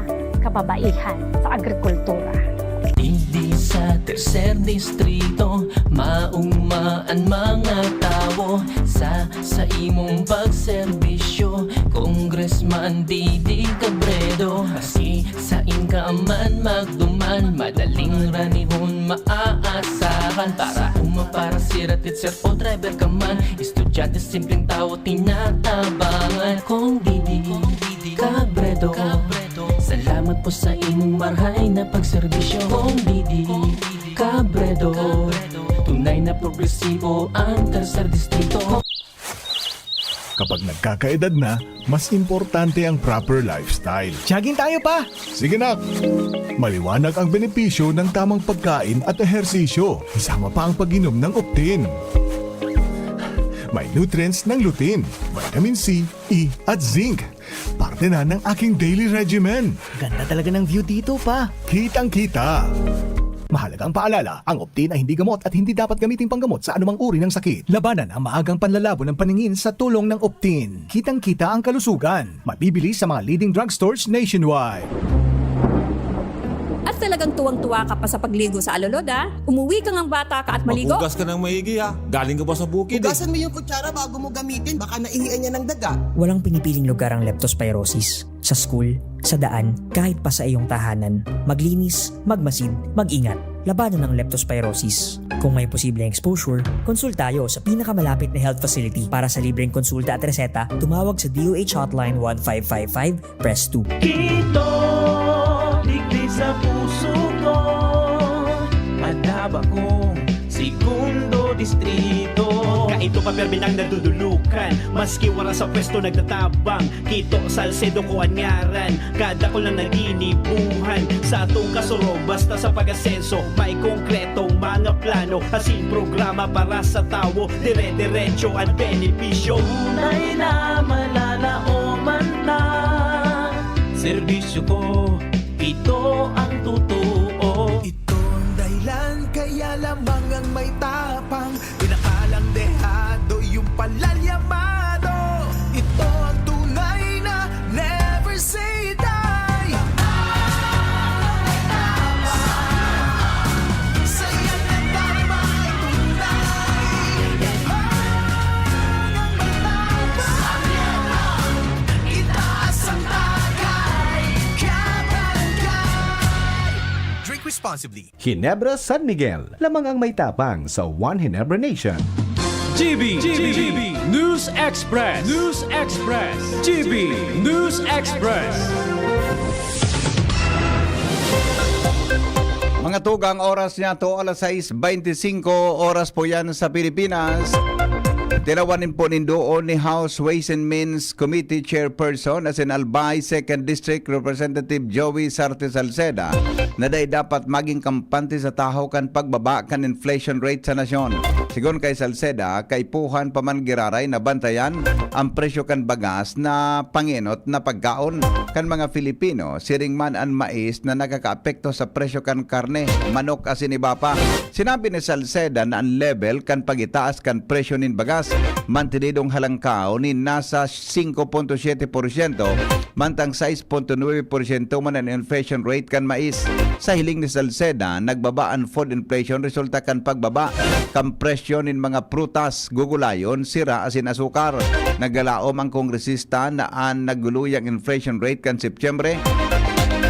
kababaihan sa agrikultura. Digdi sa tercer distrito, mauma an mga tawo sa, sa imong pagserbisyo, Congressman Didi Cabredo. Maski sain ka man magduman, madaling ranihon maaasahan. Para uma, para sira, teacher o driver ka man, estudyante, simpleng tawo, tinatabangan. Cong Didi Cabredo, salamat po sa imong marhay na pagserbisyo. Cong Didi Cabredo, tunay na progresibo ang Tercer Distrito. Kapag nagkakaedad na, mas importante ang proper lifestyle. Jogging tayo, pa! Sige, nak! Maliwanag ang benepisyo ng tamang pagkain at ehersisyo, kasama pa ang pag-inom ng Optin. May nutrients ng lutein, vitamin C, E, at zinc. Parte na ng aking daily regimen. Ganda talaga ng view dito, pa. Kitang-kita. Mahalagang paalala, ang Optin ay hindi gamot at hindi dapat gamiting panggamot sa anumang uri ng sakit. Labanan ang maagang panlalabo ng paningin sa tulong ng Optin. Kitang-kita ang kalusugan. Mabibili sa mga leading drugstores nationwide. At talagang tuwang-tuwa ka pa sa pagligo sa alulod, ah? Umuwi ka ngang bata ka at maligo? Maghugas ka ng maigi, ha? Galing ka pa sa bukid, eh. Hugasan mo yung kutsara bago mo gamitin. Baka naihian niya ng daga. Walang pinipiling lugar ang leptospirosis. Sa school, sa daan, kahit pa sa iyong tahanan. Maglinis, magmasid, mag-ingat. Labanan ang leptospirosis. Kung may posibleng exposure, konsulta tayo sa pinakamalapit na health facility. Para sa libreng konsulta at reseta, tumawag sa D O H Hotline one five five five, press two. Kito, digdi sa puso ko, madaba kong Segundo Distrito. Kaito pa permi nang nadudulukan, maski wara sa pwesto nagtatabang. Kito Salcedo ko an ngaran, kadakul na naginibuhan. Sa atong kasurog, basta sa pag-asenso, may konkretong mga plano, asin programa para sa tawo, dire-diretso an benepisyo. Tunay na malalaoman ta. Serbisyo ko, ito ang totoo. Ito ang dahilan kaya lamang ang may tapang, pinakalang dehado yung palalyamado. Ito ang tunay na never say die. Saya ng darama ay tunay. Ang may tapang, itaas ang tagay. Kabarangay. Drink responsibly. Ginebra, San Miguel, lamang ang may tapang sa One Ginebra Nation. G B, G B, News Express, News Express, G B News Express. Mga tugang, oras niya to, alas sais beintisinko, oras po yan sa Pilipinas. Tinawan po nindoon ni House Ways and Means Committee Chairperson asin Albay Second District Representative Joey Sarte Salceda na dai dapat maging kampante sa tahaw kan pagbaba kan inflation rate sa nasyon. Sigon kay Salceda, kaipuhan pa man giraray na bantayan ang presyo kan bagas na pangenot na pagkaon kan mga Filipino, siring man an mais na nakakaapekto sa presyo kan karne, manok asin iba pa. Sinabi ni Salceda na an level kan pag-itaas kan presyo nin bagas mantenidong halangkaw nin nasa singko punto siyete porsyento, mantang sais punto nuebe porsyento man an inflation rate kan mais. Sa hiling ni Salceda, nagbaba an food inflation resulta kan pagbaba kan presyo nin mga prutas, gugulayon, sira asin asukar. Naglalaom ang kongresista na an nagluluyang inflation rate kan Setyembre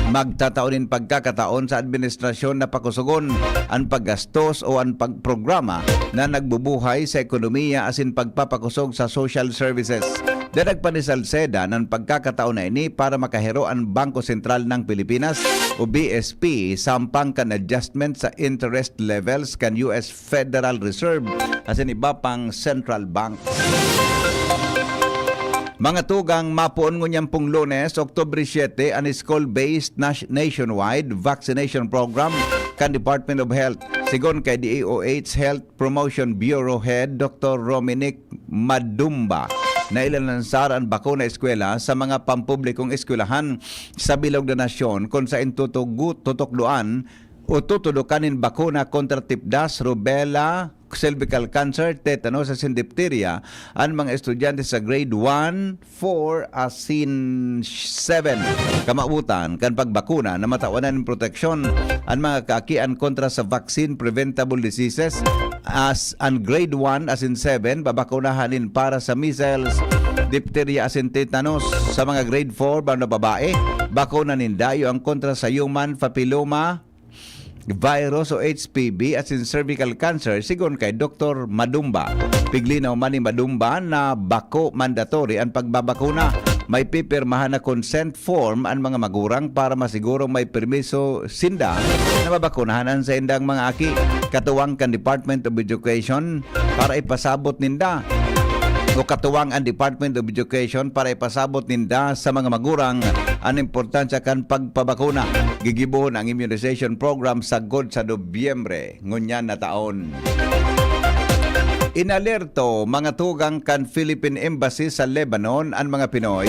magtatao nin pagkakataon sa administrasyon na pakusogon an paggastos o an pagprograma na nagbubuhay sa ekonomiya asin pagpapakosog sa social services. Dinagpa ni Salceda an pagkakataon na ini para makahiro an Bangko Sentral ng Pilipinas o B S P sampang kan adjustment sa interest levels kan U S Federal Reserve asin iba pang central banks. Mga tugang, mapoon ngunyan pong Lunes, Oktubre siete, an school-based nas-, nationwide vaccination program kan Department of Health. Sigon kay D O H Health Promotion Bureau Head Doctor Rominic Madumba, na ilalansar an bakuna eskwela sa mga pampublikong eskwelahan sa bilog na nasyon, kun saen tutugu-, tutukdoan o tutudokan nin bakuna kontra tipdas, rubella, cervical cancer, tetanus asin diphtheria an mga estudyante sa grade one, four asin seven. Kamawotan kan pagbakuna na matawan nin proteksyon an mga kaakian kontra sa vaccine-preventable diseases, as an grade one asin seven babakunahan nin para sa measles, diphtheria asin tetanus. Sa mga grade four, mga babae, bakuna ninda iyo ang kontra sa human papilloma virus o H P V asin cervical cancer, sigon kay Doktor Madumba. Piglinaw man ni Madumba na bako mandatory an pagbabakuna. May pipirmahan na consent form an mga magurang para masigurong may permiso sinda na mabakunahan an saindang mga aki. Katuwang kan Department of Education para ipasabot ninda o katuwang an Department of Education para ipasabot ninda sa mga magurang an importansya kan pagpabakuna. Gigibohon ang immunization program sagkod sa Nobyembre ngunyan na taon. Inalerto mga tugang kan Philippine Embassy sa Lebanon an mga Pinoy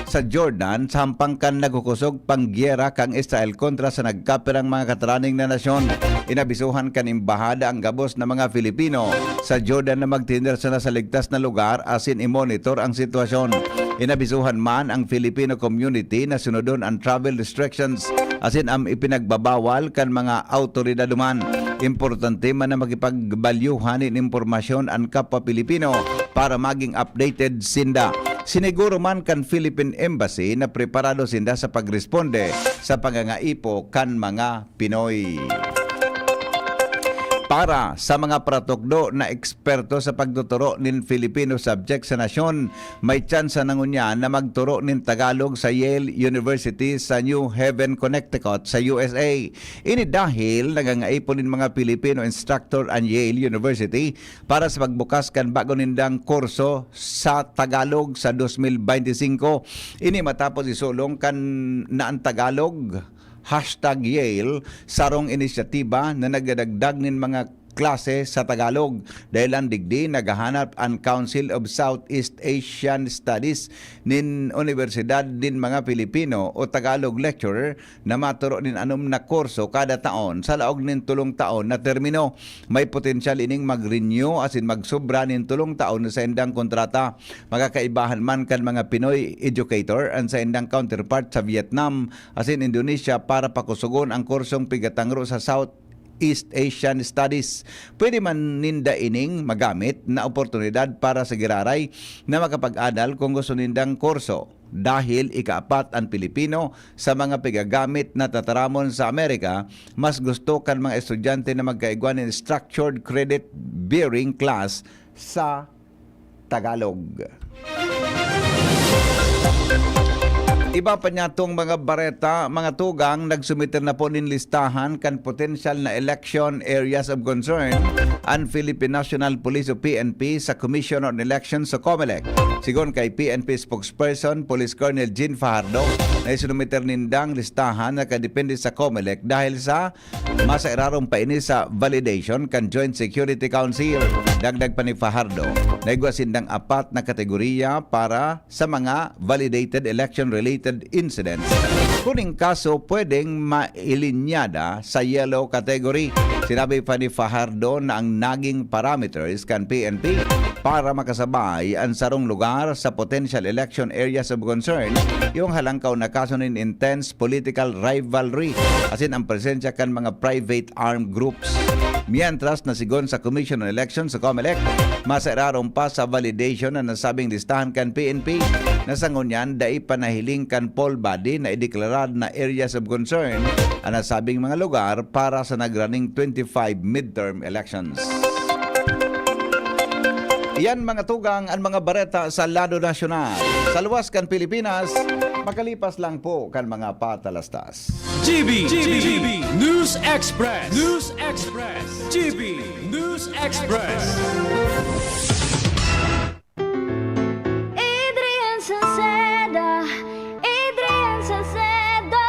sa Jordan sa hampang kan nagkukosog panggyera kan Israel kontra sa nagkapirang mga kataraning na nasyon. Inabisohan kan embahada ang gabos na mga Filipino sa Jordan na magtindar sana sa ligtas na lugar asin i-monitor ang sitwasyon. Inabisohan man ang Filipino community na sunodon ang travel restrictions asin ang ipinagbabawal kan mga awtoridad duman. Importante man na makipagbalyuhan nin impormasyon an kapwa Pilipino para maging updated sinda. Siniguro man kan Philippine Embassy na preparado sinda sa pagresponde sa pangangaipo kan mga Pinoy. Para sa mga paratukdo na eksperto sa pagtuturo nin Filipino subject sa nasyon, may tsansa na ngunyan na magturo nin Tagalog sa Yale University sa New Haven, Connecticut, sa U S A. Ini dahil nangangaipon nin mga Filipino instructor an Yale University para sa pagbukas kan bago nindang kurso sa Tagalog sa dos mil beinti singko. Ini matapos isulong kan na an Tagalog, hashtag Yale, sarong inisyatiba na nagdadagdag nin mga klase sa Tagalog. Dahil an digdi, naghahanap an Council of Southeast Asian Studies nin Unibersidad nin mga Pilipino o Tagalog lecturer na maturo nin anom na kurso kada taon sa laog nin tolong taon na termino. May potensyal ining mag-renew asin magsobra nin tolong taon sa indang kontrata. Makakaibahan man kan mga Pinoy educator an saindang counterpart sa Vietnam asin Indonesia para pakusogon ang kursong pigatangro sa Southeast Asian Studies. Pwede man ninda ining magamit na oportunidad para sa giraray na makapag-adal kung gusto nindang kurso. Dahil ikaapat an Pilipino sa mga pigagamit na tataramon sa Amerika, mas gusto kan mga estudyante na magkaigwa nin structured credit-bearing class sa Tagalog. Iba pa niyatong mga bareta, mga tugang, nagsumiter na po nin listahan kan potential na election areas of concern an Philippine National Police o P N P sa Commission on Elections o COMELEC. Sigon kay P N P spokesperson, Police Colonel Jean Fajardo, na isinumiter nindang listahan na kadepende sa COMELEC dahil sa masa irarom pa ini sa validation kan Joint Security Council. Dagdag pa ni Fajardo, naigwa sindang apat na kategoriya para sa mga validated election-related incidents. Kuning kaso pwedeng mailinyada sa yellow category. Sinabi pa ni Fajardo na ang naging parameters kan P N P para makasabay an sarong lugar sa potential election areas of concern, yung halangkaw na kaso nin intense political rivalry, asin ang presensya kan mga private armed groups. Mientras na sigon sa Commission on Elections sa COMELEC, masa irarom pa sa validation na nasabing listahan kan P N P na sa ngunyan dai pa nahiling kan poll body na ideklarad na areas of concern ang nasabing mga lugar para sa nagraning twenty-five midterm elections. Iyan, mga tugang, ang mga bareta sa lado nasyonal. Sa luwas kan Pilipinas, makalipas lang po kan mga patalastas. G B, G B, News Express, News Express, G B News Express. Adrian Salceda, Adrian Salceda.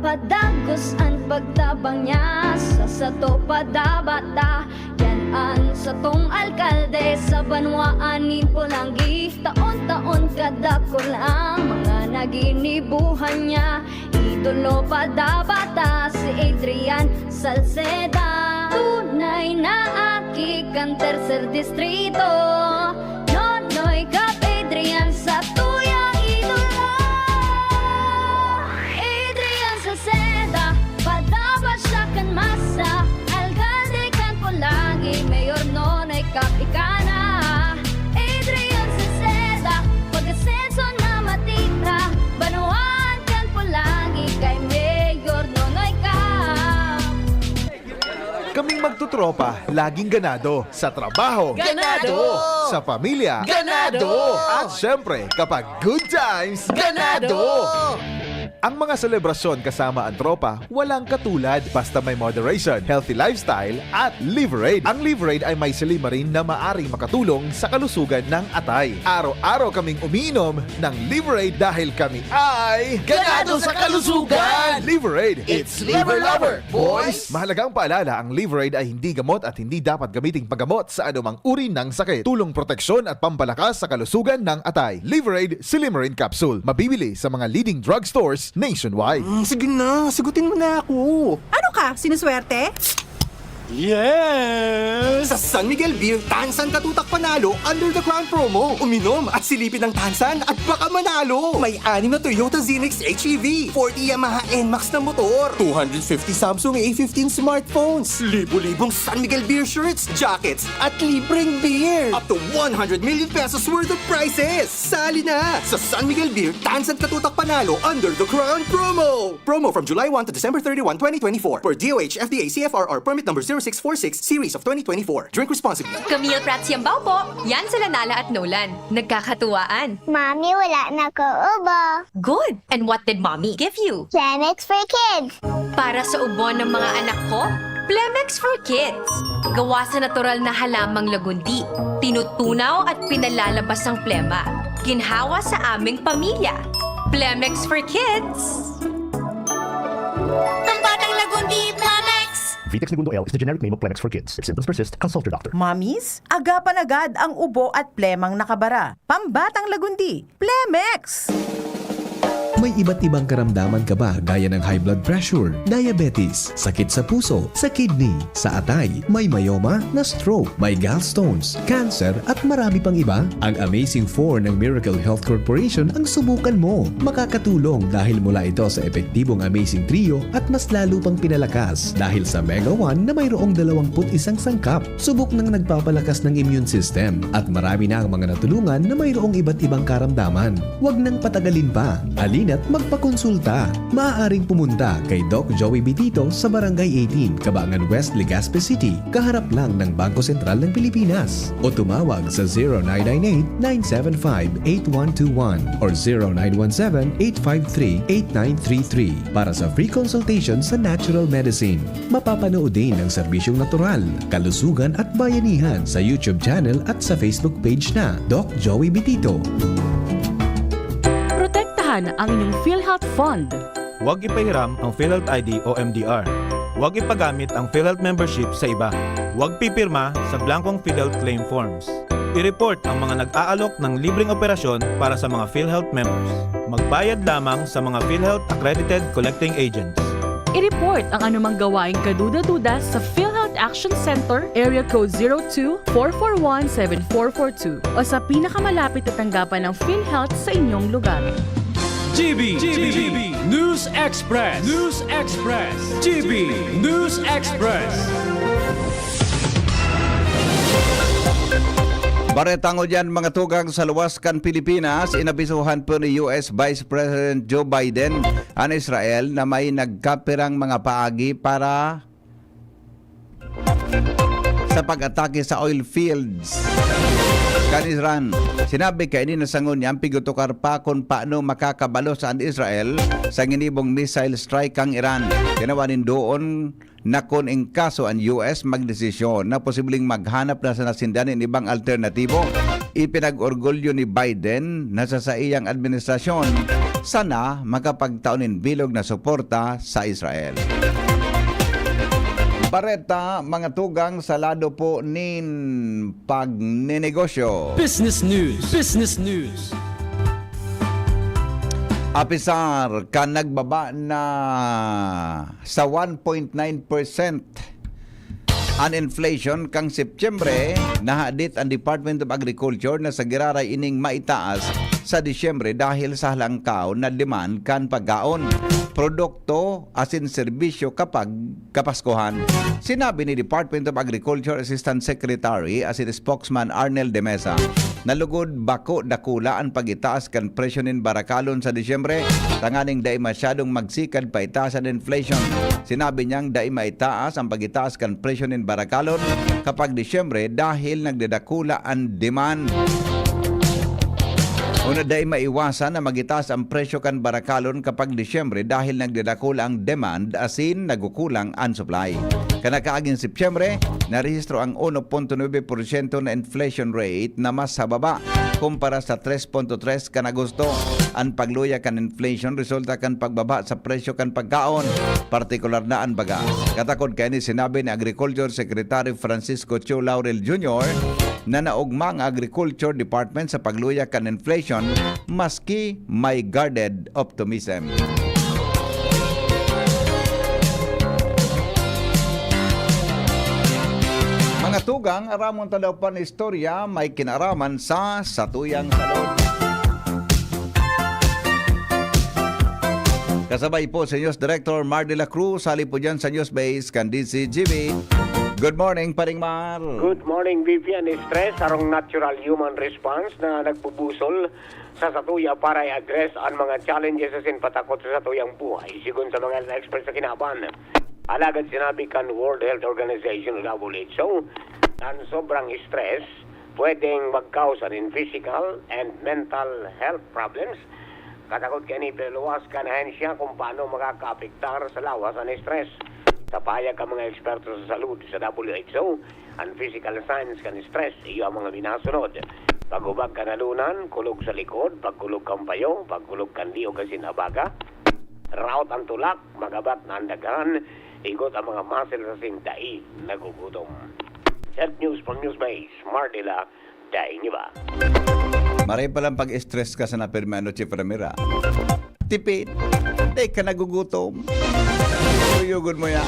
Padagos an pagtabang niya sa sato padabata. Yan an satong alkalde sa banwaan nin Polangui. Taon-taon kadakul ang mga naginibuhan niya. Idolo padabata si Adrian Salceda. Tunay na aki kan tercer distrito. Nonoy Cap Adrian sa tuyang idolo. Adrian Salceda, padapat siya kan masa. Alkalde kan Polangui, Mayor Nonoy Cap ika na. Adrian Salceda, pag-asenso na matira. Banwaan kan Polangui kay Mayor Nonoy Cap. Kaming magtutropa, laging ganado. Sa trabaho, Ganado! Sa pamilya, Ganado! At syempre, kapag good times, Ganado! Ang mga selebrasyon kasama ang tropa, walang katulad. Basta may moderation, healthy lifestyle, at Liverade. Ang Liverade ay may silymarin na maaring makatulong sa kalusugan ng atay. Araw-araw kaming umiinom ng Liverade dahil kami ay Ganado sa kalusugan! Liverade, it's Liver Lover, boys! Mahalagang paalala, ang Liverade ay hindi gamot at hindi dapat gamiting panggamot sa anumang uri ng sakit. Tulong proteksyon at pampalakas sa kalusugan ng atay. Liverade Silymarin Capsule. Mabibili sa mga leading drugstores nationwide. Mm, sige na, sagutin mo na ako. Ano ka, sinuswerte? Yes! Sa San Miguel Beer, Tansan Katutak Panalo under the Crown promo. Uminom at silipin ang Tansan at baka manalo! May anim na Toyota Zenix H E V, forty Yamaha N max na motor, two hundred fifty Samsung A fifteen smartphones, libo-libong San Miguel Beer shirts, jackets, at libreng beer. Up to one hundred million pesos worth of prizes! Sali na sa San Miguel Beer, Tansan Katutak Panalo under the Crown promo! Promo from July one to December thirty-one, twenty twenty-four. Per D O H F D A C F R R permit number zero six four six, series of twenty twenty-four. Drink responsibly. Camille Prats Yambao po. Yan sila Nala at Nolan. Nagkakatuwaan. Mami, wala na ko ubo. Good. And what did Mommy give you? Plemex for Kids. Para sa ubo ng mga anak ko, Plemex for Kids. Gawa sa natural na halamang lagundi. Tinutunaw at pinalalabas ang plema. Ginhawa sa aming pamilya. Plemex for Kids. Pambatang Lagundi, Plemex! Vitex Negundo L is the generic name of Plemex for Kids. If symptoms persist, consult your doctor. Mamis, agapan agad ang ubo at plemang nakabara. Pambatang Lagundi, Plemex! May iba't ibang karamdaman ka ba, gaya ng high blood pressure, diabetes, sakit sa puso, sa kidney, sa atay, may myoma, na-stroke, may gallstones, cancer, at marami pang iba? Ang Amazing four ng Miracle Health Corporation ang subukan mo. Makakatulong dahil mula ito sa epektibong Amazing Trio at mas lalo pang pinalakas dahil sa Mega one na mayroong dalawampu't isang sangkap. Subok nang nagpapalakas ng immune system at marami na ang mga natulungan na mayroong iba't ibang karamdaman. Huwag nang patagalin pa. Halina't magpakonsulta. Maaaring pumunta kay Doc Joey Bitito sa Barangay eighteen, Cabangan West, Legazpi City, kaharap lang ng Bangko Sentral ng Pilipinas. O tumawag sa zero nine nine eight, nine seven five, eight one two one or zero nine one seven, eight five three, eight nine three three para sa free consultation sa natural medicine. Mapapanood din ang serbisyong natural, kalusugan at bayanihan sa YouTube channel at sa Facebook page na Doc Joey Bitito. Protektahan ang inyong PhilHealth Fund. Huwag ipahiram ang PhilHealth I D o M D R. Huwag ipagamit ang PhilHealth membership sa iba. Huwag pipirma sa blankong PhilHealth claim forms. I-report ang mga nag-aalok ng libreng operasyon para sa mga PhilHealth members. Magbayad lamang sa mga PhilHealth accredited collecting agents. I-report ang anumang gawaing kaduda-duda sa PhilHealth Action Center, Area Code zero two, four four one, seven four four two, o sa pinakamalapit na tanggapan ng PhilHealth sa inyong lugar. G B, G B, News Express, News Express, G B, News Express. Bareta ngudyan, mga tugang, sa luwas kan Pilipinas, inabisuhan po ni U S Vice President Joe Biden an Israel na may nagkapirang mga paagi para sa pag-atake sa oil fields kan Iran. Sinabi kaini na sangon niya an pigtutukar pa kun paano makakabalos an Israel sa ginibong missile strike kan Iran. Tinawan nin doon na kun in kaso an U S magdesisyon na posibleng maghanap na sana sinda nin ibang alternatibo. Ipinag-orgulyo ni Biden na sa saiyang administrasyon sana makapagtao nin bilog na suporta sa Israel. Bareta, mga tugang, sa lado po nin pagnenegosyo. Business News. Business News. Apisar kan nagbaba na sa one point nine percent an inflation kan Setyembre, nahadit an Department of Agriculture na sa giraray ining maitaas sa Disyembre dahil sa halangkaw na demand kan pagkaon, produkto asin serbisyo kapag Kapaskuhan. Sinabi ni Department of Agriculture Assistant Secretary asin spokesman Arnel de Mesa na lugod bako dakula an pagitaas kan presyo nin barakalon sa Disyembre tanganing dai masyadong magsikad paitaas an inflation. Sinabi niyang dai maitaas an pagitaas kan presyo nin barakalon kapag Disyembre dahil nagdadakula an demand. Una, dai maiwasan na magitaas an presyo kan barakalon kapag Disyembre dahil nagdadakula ang demand asin nagukulang an supply. Kan nakaaging Setyembre, narehistro ang uno punto nuebe porsyento na inflation rate na mas hababa kumpara sa tres punto tres kan Agosto. An pagluya kan inflation resulta kan pagbaba sa presyo kan pagkaon, partikular na an bagas. Katakod kaini, sinabi ni Agriculture Secretary Francisco Chu Laurel Junior na naogma ang Agriculture Department sa pagluya kan inflation maski may guarded optimism. Tugang, aramon ta daw pan istorya may kinaraman sa satuyang salud. Kasabay po si News Director Mar de la Cruz, hali po dyan sa News Base kan D Z G B. Good morning, Paring Mar. Good morning, Vivian. Stress, sarong natural human response na nagbubusol sa satuya para i-address an mga challenges asin patakot sa satuyang buhay, sigon sa mga health experts sa kinaban. Alagad sinabi kan World Health Organization o W H O, an sobrang stress pwedeng mag-cause an physical and mental health problems. Katakot kaini, pero luwas kan ahensya kung paano makakaapektar sa lawas an stress. Sa pahayag kan mga eksperto sa salud sa W H O, an physical signs kan stress iyo ang mga minasunod: paghubag kan halunan, kulog sa likod, pagkulog kan payo, pagkulog kan liog asin abaga, raot an tulak, magabat na an daghan, igot an mga muscle asin dai nagugutom. Health News from News Base, Mar de la, dai niyo ba? Maray palang pag-stress ka sa napirmi ano, Chief Ramira. Tipid. Di ka nagugutom. Tuyugon mo yan.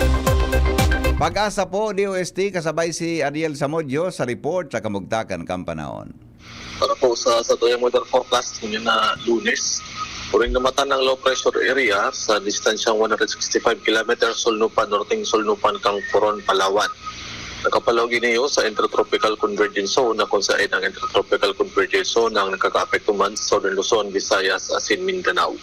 Pag-asa po, D O S T, kasabay si Ariel Samudio sa report sa kamugtakan kan panahon. Para po sa, sa tuyang weather forecast ngayon na Lunes, uring namatan ang low pressure area sa distansyang one hundred sixty-five kilometers sulnupan, norteng sulnupan kan Coron, Palawan. Nakapalaog ini sa Intertropical Convergence Zone, na kung saen ang Intertropical Convergence Zone ang nakakaapekto man sa Southern Luzon, Visayas asin Mindanao.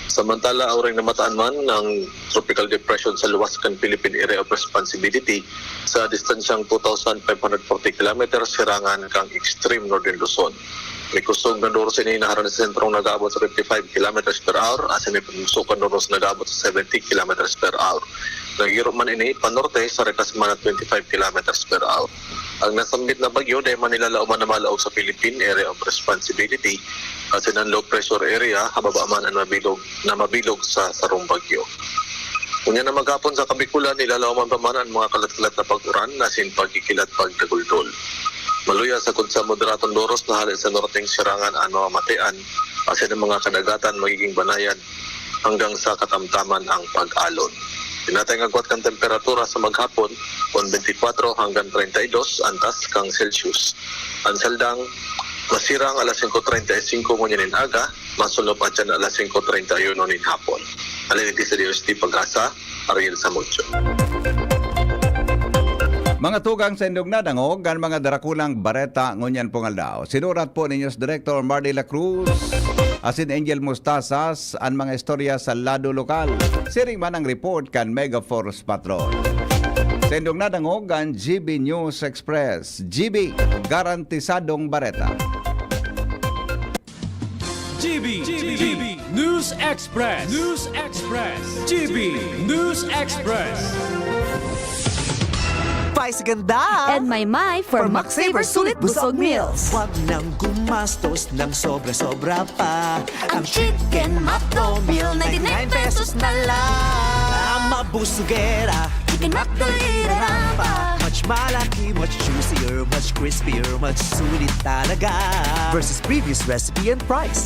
Samantala, uring namatan man ang tropical depression sa luwas kan Philippine Area of Responsibility sa distansyang two thousand five hundred forty kilometers sirangan kan extreme Northern Luzon. May kusog na doros ini na harani sa sentrong nag-aabot sa fifty-five kilometers per hour, asin may pagbuso kan doros nag-aabot sa seventy kilometers per hour. Nagiro man ini panorte sa rikas man na twenty-five kilometers per hour. Ang nasambit na bagyo dai man nilalaoman na malaog sa Philippine Area of Responsibility, asin an low pressure area hababa man an mabilog, na mabilog sa sarong bagyo. Unya na maghapon sa Kabikulan, nilalaoman pa man an mga kalat-kalat na pag-uran asin pagkikilat pagdaguldol. Maluya sagkod sa moderadong doros na hale sa norteng sirangan an mamamatean, asin ang mga kadagatan magiging banayad hanggang sa katamtaman ang pag-alon. Tinatay ang agwat kan temperatura sa maghapon, kun twenty-four hanggang treinta y dos antas kan Celsius. An saldang masirang alas singko treinta y singko ngunyan nin aga, masulnop atyan alas singko treinta y uno nin hapon. Alin iti sa D O S T Pag-asa, Ariel Samudio. Mga tugang, sa indong nadangog, ang mga darakulang bareta ngunyan pong aldaw. Sinurat po ni News Director Marley La Cruz asin Angel Mostasas an mga istorya sa lado lokal. Siring man ang report kan Mega Force Patrol. Sa indong nadangog, ang G B News Express. G B, garantisadong bareta. G B, G B, News Express, News Express, G B News Express. Spicy ganda! And may may for Max Saver Sulit Busog Meals. Huwag nang gumastos ng sobra-sobra pa. Ang Chicken McDo Meal, ninety-nine pesos na lang. Ang mabusugera, Chicken McDo, irarapa. Much malaki, much juicier, much crispier, much sulit talaga versus previous recipe and price.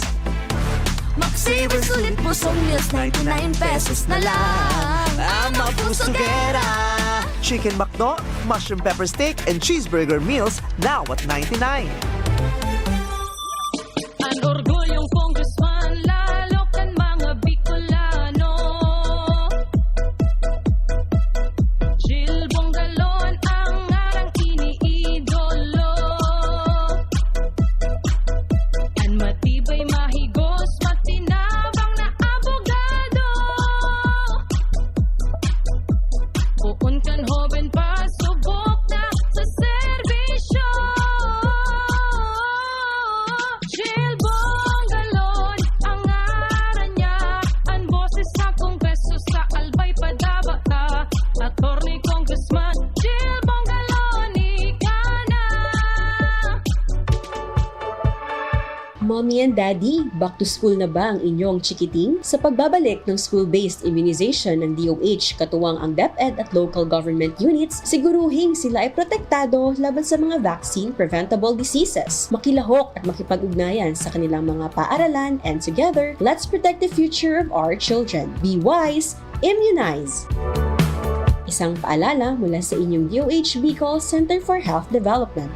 Max Saver Sulit Busog Meals, ninety-nine pesos na lang. Ang mabusugera. Chicken McDo, mushroom pepper steak, and cheeseburger meals now at ninety-nine. An orgulyong congressman, lalo kan mga Bicolano. Chill Bongalon ang ngarang iniidolo. An matibay, mahigos, matinabang na abogado. Poon kan hoben pa, subok na sa serbisyo. Chill Bongalon ang ngaran niya. An boses sa Kongreso sa Albay padaba ta. Attorney Congressman Chill Bongalon, ika na. Mommy and Daddy, back to school na ba ang inyong chikiting? Sa pagbabalik ng school-based immunization ng D O H, katuwang ang DepEd at local government units, siguruhing sila ay protektado laban sa mga vaccine-preventable diseases. Makilahok at makipag-ugnayan sa kanilang mga paaralan, and together, let's protect the future of our children. Be wise, immunize! Isang paalala mula sa inyong D O H Bicol Center for Health Development.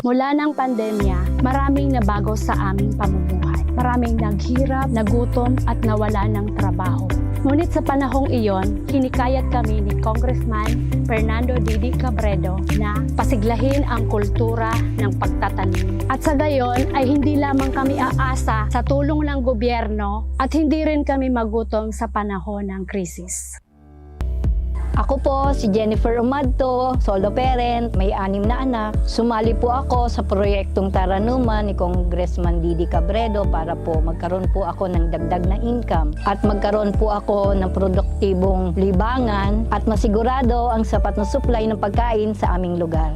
Mula ng pandemya, maraming nabago sa aming pamumuhay. Maraming naghirap, nagutom at nawala ng trabaho. Ngunit sa panahong iyon, hinikayat kami ni Congressman Fernando Didi Cabredo na pasiglahin ang kultura ng pagtatanim. At sa gayon ay hindi lamang kami aasa sa tulong ng gobyerno at hindi rin kami magutom sa panahon ng krisis. Ako po si Jennifer Umadto, solo parent, may anim na anak. Sumali po ako sa proyektong Taranuman ni Congressman Didi Cabredo para po magkaroon po ako ng dagdag na income at magkaroon po ako ng produktibong libangan at masigurado ang sapat na supply ng pagkain sa aming lugar.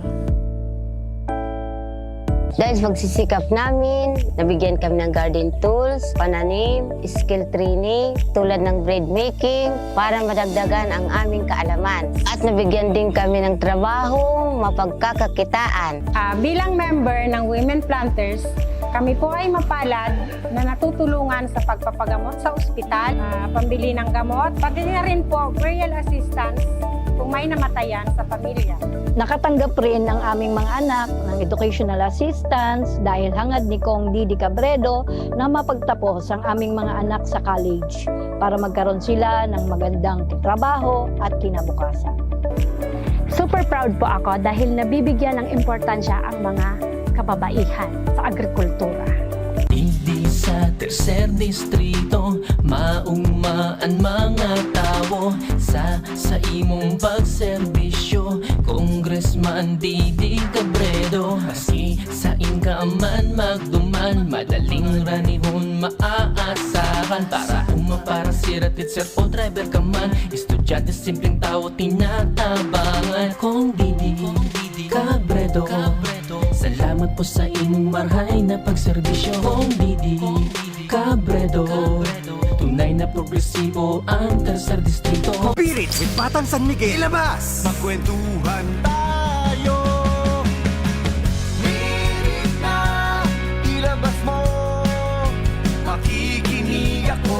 Dahil sa pagsisikap namin, nabigyan kami ng garden tools, pananim, skill training, tulad ng bread making, para madagdagan ang aming kaalaman. At nabigyan din kami ng trabaho, mapagkakakitaan. Ah, bilang member ng Women Planters, kami po ay mapalad na natutulungan sa pagpapagamot sa ospital, ah, pambili ng gamot, pati na rin po burial assistance kung may namatayan sa pamilya. Nakatanggap rin ang aming mga anak ng educational assistance dahil hangad ni Cong Didi Cabredo na mapagtapos ang aming mga anak sa college para magkaroon sila ng magandang trabaho at kinabukasan. Super proud po ako dahil nabibigyan ng importansya ang mga kababaihan sa agrikultura. Digdi sa tercer distrito, mauma an mga tawo sa, sa imong pagserbisyo, Congressman Didi Cabredo. Maski sain ka man magduman, madaling ranihon maaasahan. Para uma, para sira, teacher o driver ka man, estudyante, simpleng tawo, tinatabangan. Cong Didi Cabredo, salamat po sa imong marhay na pagserbisyo. Cong Didi Cabredo, tunay na progresibo ang tercer distrito. Pirit with Batang San Miguel. Ilabas! Magkwentuhan tayo. Pirit na, ilabas mo. Makikinig ako.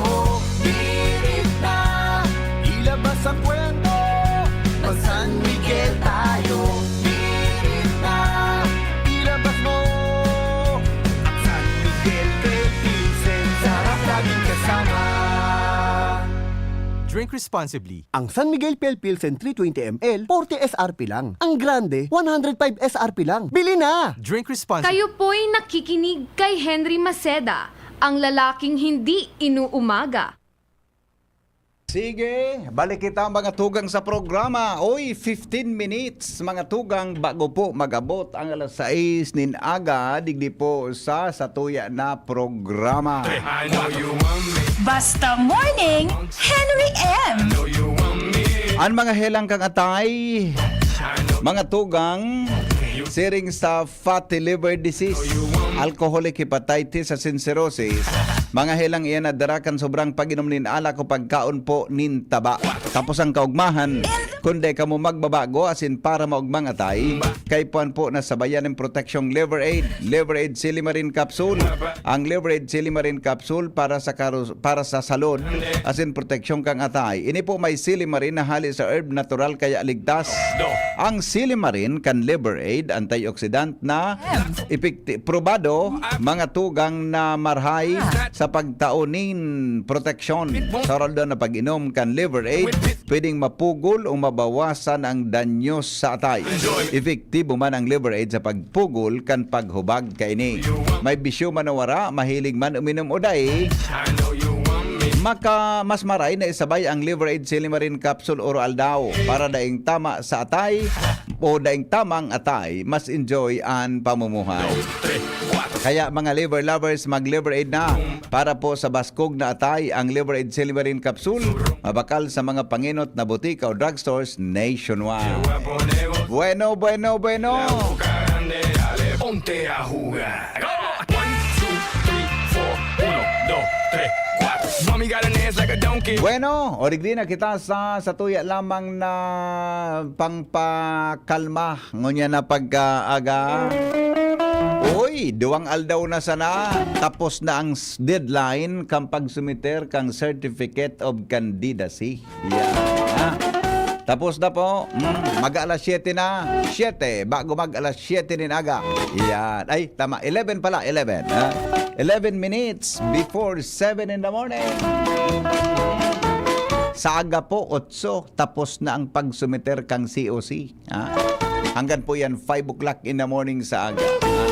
Pirit na, ilabas ang kwento. Mag San Miguel tayo. Pirit na, ilabas mo. At San Miguel Philippines, sarap laging kasama. Drink responsibly. Ang San Miguel Pale Pilsen three twenty M L, forty S R P lang. Ang grande, one hundred five S R P lang. Bili na! Drink responsibly. Kayo po'y nakikinig kay Henry Maceda, ang lalaking hindi inuumaga. Sige, balik kita, mga tugang, sa programa. Oy, fifteen minutes, mga tugang, bago po mag-abot ang alas sais nin aga, digdi po sa Satuya na programa. Basta Morning, Henry M. An mga helang kan atay, mga tugang, siring sa fatty liver disease, alcoholic hepatitis asin cirrhosis, mga helang iyan na dara kan sobrang pag-inom nin alak o pagkaon po nin taba. Tapos ang kaugmahan, kun dai kamo magbabago asin para maugmang atay, kaipuhan po na sabayan nin proteksyong Liver Aid, Liver Aid Silimarin Capsule. Ang Liver Aid Silimarin Capsule para sa karu-, para sa salud asin proteksyon kan atay. Ini po may silimarin na hali sa herb natural kaya ligtas. Ang silimarin kan Liver Aid, antioxidant na epekti-, probado, mga tugang na marhay sa pagtao nin proteksyon. Sa oral daw na pag-inom kan Liver Aid, pwedeng mapugol o mabawasan ang danyos sa atay. Epektibo man ang Liver Aid sa pagpugol kan paghubag kaini. May bisyo man o wara, mahilig man uminom o dai, maka, mas maray na isabay ang Liver Aid Silimarin Capsule oro-aldaw para daing tama sa atay o daing tamang atay, mas enjoy an pamumuhay. Kaya, mga liver lovers, mag-Liver Aid na. Para po sa baskog na atay, ang Liver Aid Silimarin Capsule, mabakal sa mga pangenot na botika o drugstores nationwide. Bueno, bueno, bueno. Ponte a jugar. One, two, three, four. Uno, dos, tres, cuatro. Mommy got an ass like a donkey. Bueno, o digdi na kita sa, sa tuya lamang na pangpakalma ngunyan na pagkaaga. Uy, duwang aldaw na sana, tapos na ang s-, deadline kan pagsumiter kan Certificate of Candidacy. Yeah. Tapos na po. Mm, mag-aalas siyete na. Siyete, bago mag-alas siyete nin aga. Yan. Ay, tama. Eleven pala, eleven, ha? Eleven minutes before seven in the morning. Sa aga po, otso, tapos na ang pagsumiter kang C O C. Ha? Hanggang po yan, five o'clock in the morning sa aga. Ha?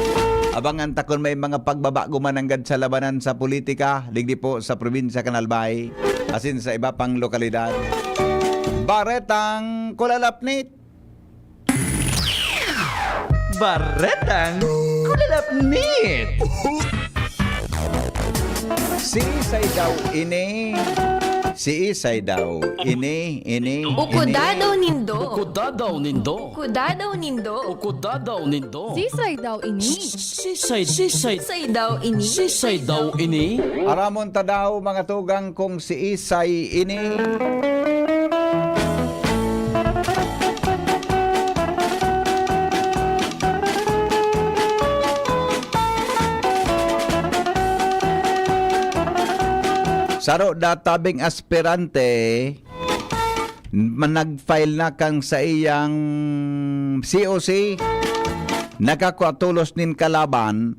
Abangan ta kun may mga pagbabago man nanggad sa labanan sa politika, digdi po sa probinsya kan Albay, asin sa iba pang lokalidad. Baretang Kulalapnit. Baretang Kulalapnit. Si Isay daw ini. Si Isay daw ini, ini, ini. Ukuda daw nindo. Ukuda daw nindo. Ukuda daw nindo. Ukuda daw nindo. Sisay daw ini. Sisay, sisay, Sisay daw ini. sisay daw ini. Aramon ta daw, mga tugang, kung si Isay ini. Saro da tabing aspirante, ma-, nag-file na kan saiyang C O C, nakakua tolos nin kalaban,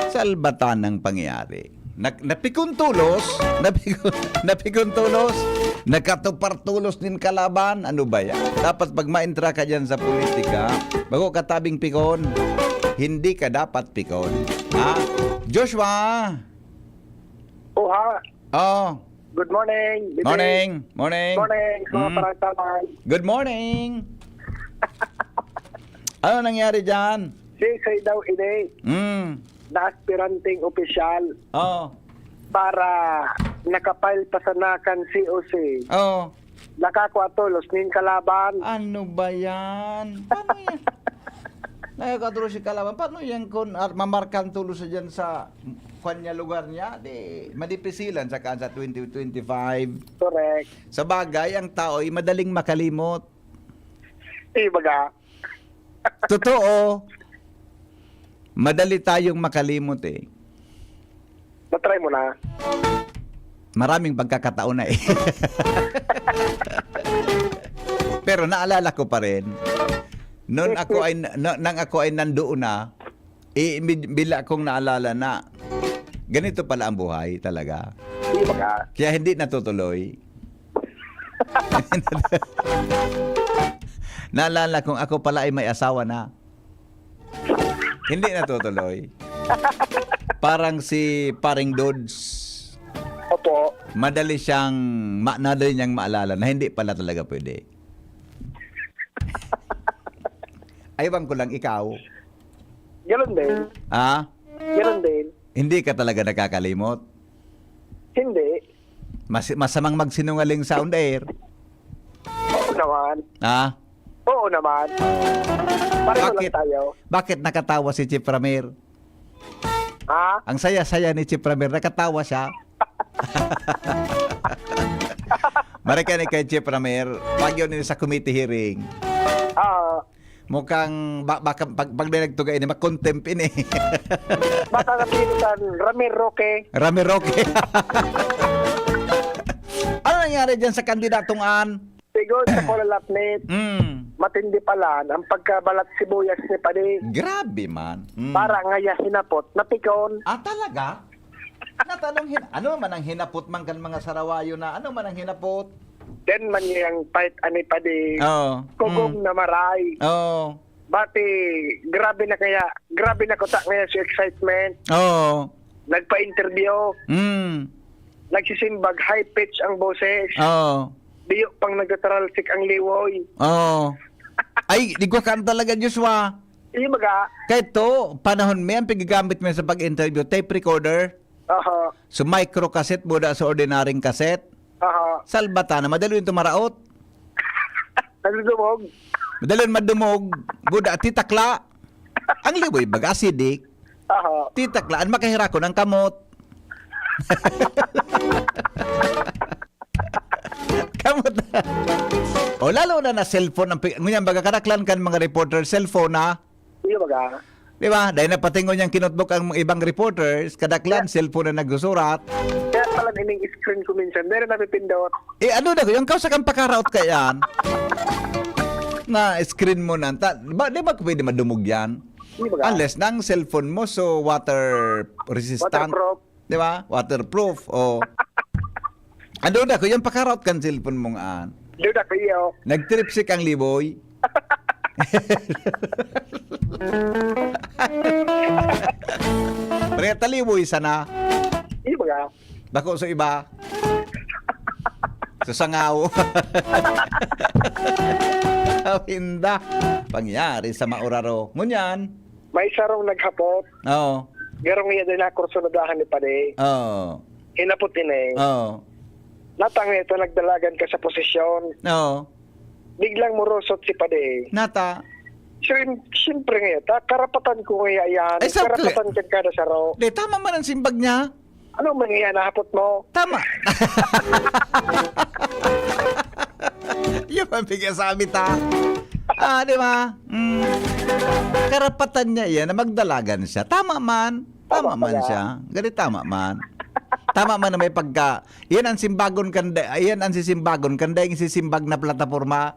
salbatan ang pangyayari. Nak-, napikon tolos, napikon, napikon tolos, nakatupar tolos nin kalaban. Ano ba yan? Dapat pag maentra ka dyan sa politika, bago ka tabing pikon, hindi ka dapat pikon. Ha? Joshua! Oha, Oh, good morning. Bibi. Morning. Morning. Morning, mga Mm. parangkaman. Good morning. Ano nangyari dyan? Si Isay daw ini, Mm. na aspiranteng opisyal Oh. para nakapile pa sana kan C O C. Oh. Nakakua tolos nin kalaban. Ano ba yan? Paano yan? Nakakatulog si kalaban. Paano yan kung ar- mamarkan tulos na dyan sa kanya lugar niya? Di, madipisilan sa kansa twenty twenty-five. Correct. Sa bagay, ang tao ay madaling makalimot. Di baga, Totoo. Madali tayong makalimot eh. Natry mo na. Maraming pagkakataon na eh. Pero naalala ko pa rin. Noon ako ay, no, nang ako ay nandoon na, eh, mid- bila kong naalala na ganito pala ang buhay talaga. Di baga. Kaya hindi natutuloy. Naalala kong ako pala ay may asawa na. Hindi natutuloy. Parang si Paring Dods, Opo. madali siyang ma- madali niyang maalala na hindi pala talaga pwede. Aywan ko lang ikaw. Ganun din. Ha? Ganun din. Hindi ka talaga nakakalimot. Hindi. Mas, masamang magsinungaling sa on the air. Oo naman. Ha? Oo naman. Pareho Bakit? lang tayo. Bakit nakatawa si Chief Ramir? Ha? Ang saya-saya ni Chief Ramir, nakatawa siya. Marikan ni kay Chief Ramir, pag yun sa committee hearing. Ah, Mukhang ba, baka pag, pag dinagtuga ini, makontempt ini. baka napilitan, Ramir Roque. Ramir Roque. Ano nangyari dyan sa kandidatong an? Siguro sa Kulalapnit, Mm. matindi pala ang pagkabalat sibuyas ni Padi. Grabe man. Mm. Para ngaya hinapot, napikon. Ah, talaga? Natanong hin ano man ang hinapot man kan mga Sarawayo na? Ano man ang hinapot? Then man niyang fight ani Padi. Oo. Kugom Mm. na maray. Oo. Bati, grabe na kaya, grabe na kuta ngayon si excitement. Oo. Nagpa-interview, Mm. nagsisimbag, high pitch ang boses. Oo. Diyo pang nagtatralsik ang liwoy. Oo. Ay, di ko kan talaga, Joshua. Di baga, Kahit to, panahon mo yan, pigagamit mo yan sa pag-interview, tape recorder. aha, So, micro cassette, buda sa ordinaryong cassette. aha, Salbata na, madali yung tumaraot. nagdudumog. Madali yung madumog, buda, titakla. Ang liboy, baga, acidic. Aha, Titakla, ang makahirakon ang kamot. Kamot. O, lalo na na cellphone. Ang, pi- ngunyan, baga, kadaklan kan mga reporter, cellphone na. di baga. Di ba? Dahil napatingon niyang kinutbok ang ibang reporters, kadaklan, cellphone na nagsusurat. Kaya, pala ining screen ko minsan. Diri napipindot. Eh, ano na, yung kausa kang pakaraot ka yan? Na screen mo na. Ta, ba, di ba pwede madumog yan? Di ba? Unless na ang cellphone mo, so water resistant. Waterproof. Di ba? Waterproof. O. Ano na, kung yung pakaraot kan cellphone mong an. Di ba, kuya? Nagtripsik ang liboy. Pre, taliboy sana. Di ba? Bako sa iba. Sa sangaw. Awinda. Pangyari sa mauraro. Ngunyan. May sarong naghapot. Oo. Garong iya din ako sunod ni padi. Oo. Hinapot ini. Oo. Natang ito, nagdalagan ka sa posisyon. Oo. Biglang murusot si padi. Nata. Siyem-, siyempre nga, ta, karapatan ko nga yan. Ay, sa Karapatan ka kada saro. Di, tama man ang simbag niya. Ano man nga nahapot mo? Tama. Yun ang bigyan sa amin, ta. Ah, di ba? Mm. Karapatan niya yan na magdalagan siya. Tama man. Tama Tama man pala. siya. Gani tama man. Tama man na may pagka, iyan ang simbagon kanda, iyan ang sisimbagon kanda yung sisimbag na plataporma.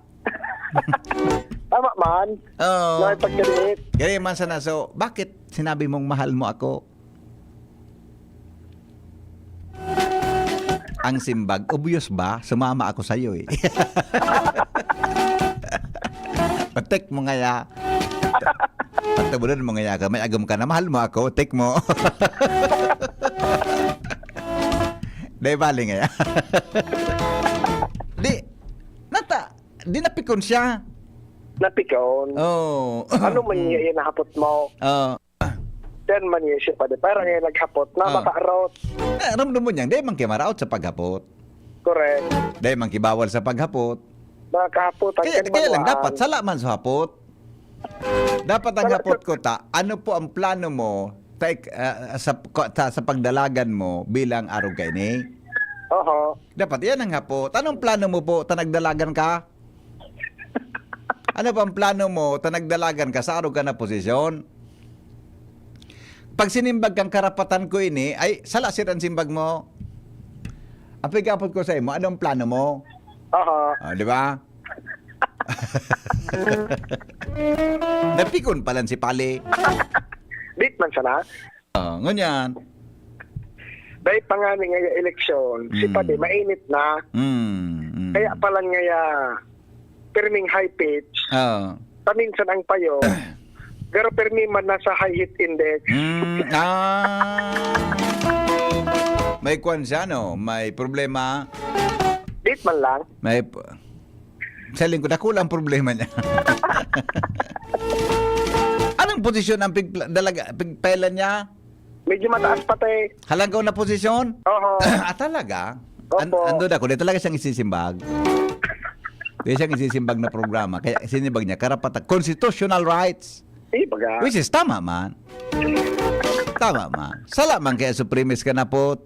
Tama man. Oo. May pagkalit. Gani man sana. So, bakit sinabi mong mahal mo ako? Ang simbag, obvious ba? Sumama ako sa'yo eh. Patek mo ngaya. Pagtabunan mo ngaya ka, may agom ka na, mahal mo ako, tek mo. Dai bali ngaya. Di, nata, di napikon siya. Napikon. Oo. Ano man Hmm. niya yan nahapot mo? Oo. Yan man niya siya pa di. Parang yan naghapot na Ah. makarot. Eh, ramdam mo niyang, dai man kayo maraot sa paghapot. Correct. Dai man kibawal sa paghapot. Mga kahapot, ang Kaya, kaya lang, kalimaluan. dapat, sala man sa hapot. Dapat ang Sala hapot sa ko ta, ano po ang plano mo ta, ah, sa, sa, sa pagdalagan mo bilang arog kaini? Oho. Dapat yan ang hapot. Anong plano mo po ta nagdalagan ka? Ano pa ang plano mo ta nagdalagan ka sa arog ka na posisyon? Pag sinimbag kang karapatan ko ini, ay, sala sir ang simbag mo. Ang pag-apot ko sa imo, anong plano mo? Aha. Ah, di ba? Napikon pa lang si Pali. Dit man sana. Ah, ngunyan. Dahil pa nga ni ngaya eleksyon, si Mm. Padi mainit na. Mm, mm. Kaya pala ngaya, pirming high pitch. Ah. Paminsan ang payo, pero pirmi man nasa high heat index. Mm, ah. May kwan siya, no? May problema. Dit man lang. May p-, sa lingkod, ako lang problema niya. Anong posisyon ang pig-, dalaga-, pigpailan niya? Medyo mataas pati. Halanggaw na posisyon? Oho. Ah, talaga? An-, Opo. Ando na ko, di talaga siyang isisimbag. Di siyang isisimbag na programa. Kaya sinimbag niya, karapatan, constitutional rights. Di baga. Which is, tama man. Tama man. Sala man kaya Supremes ka na po.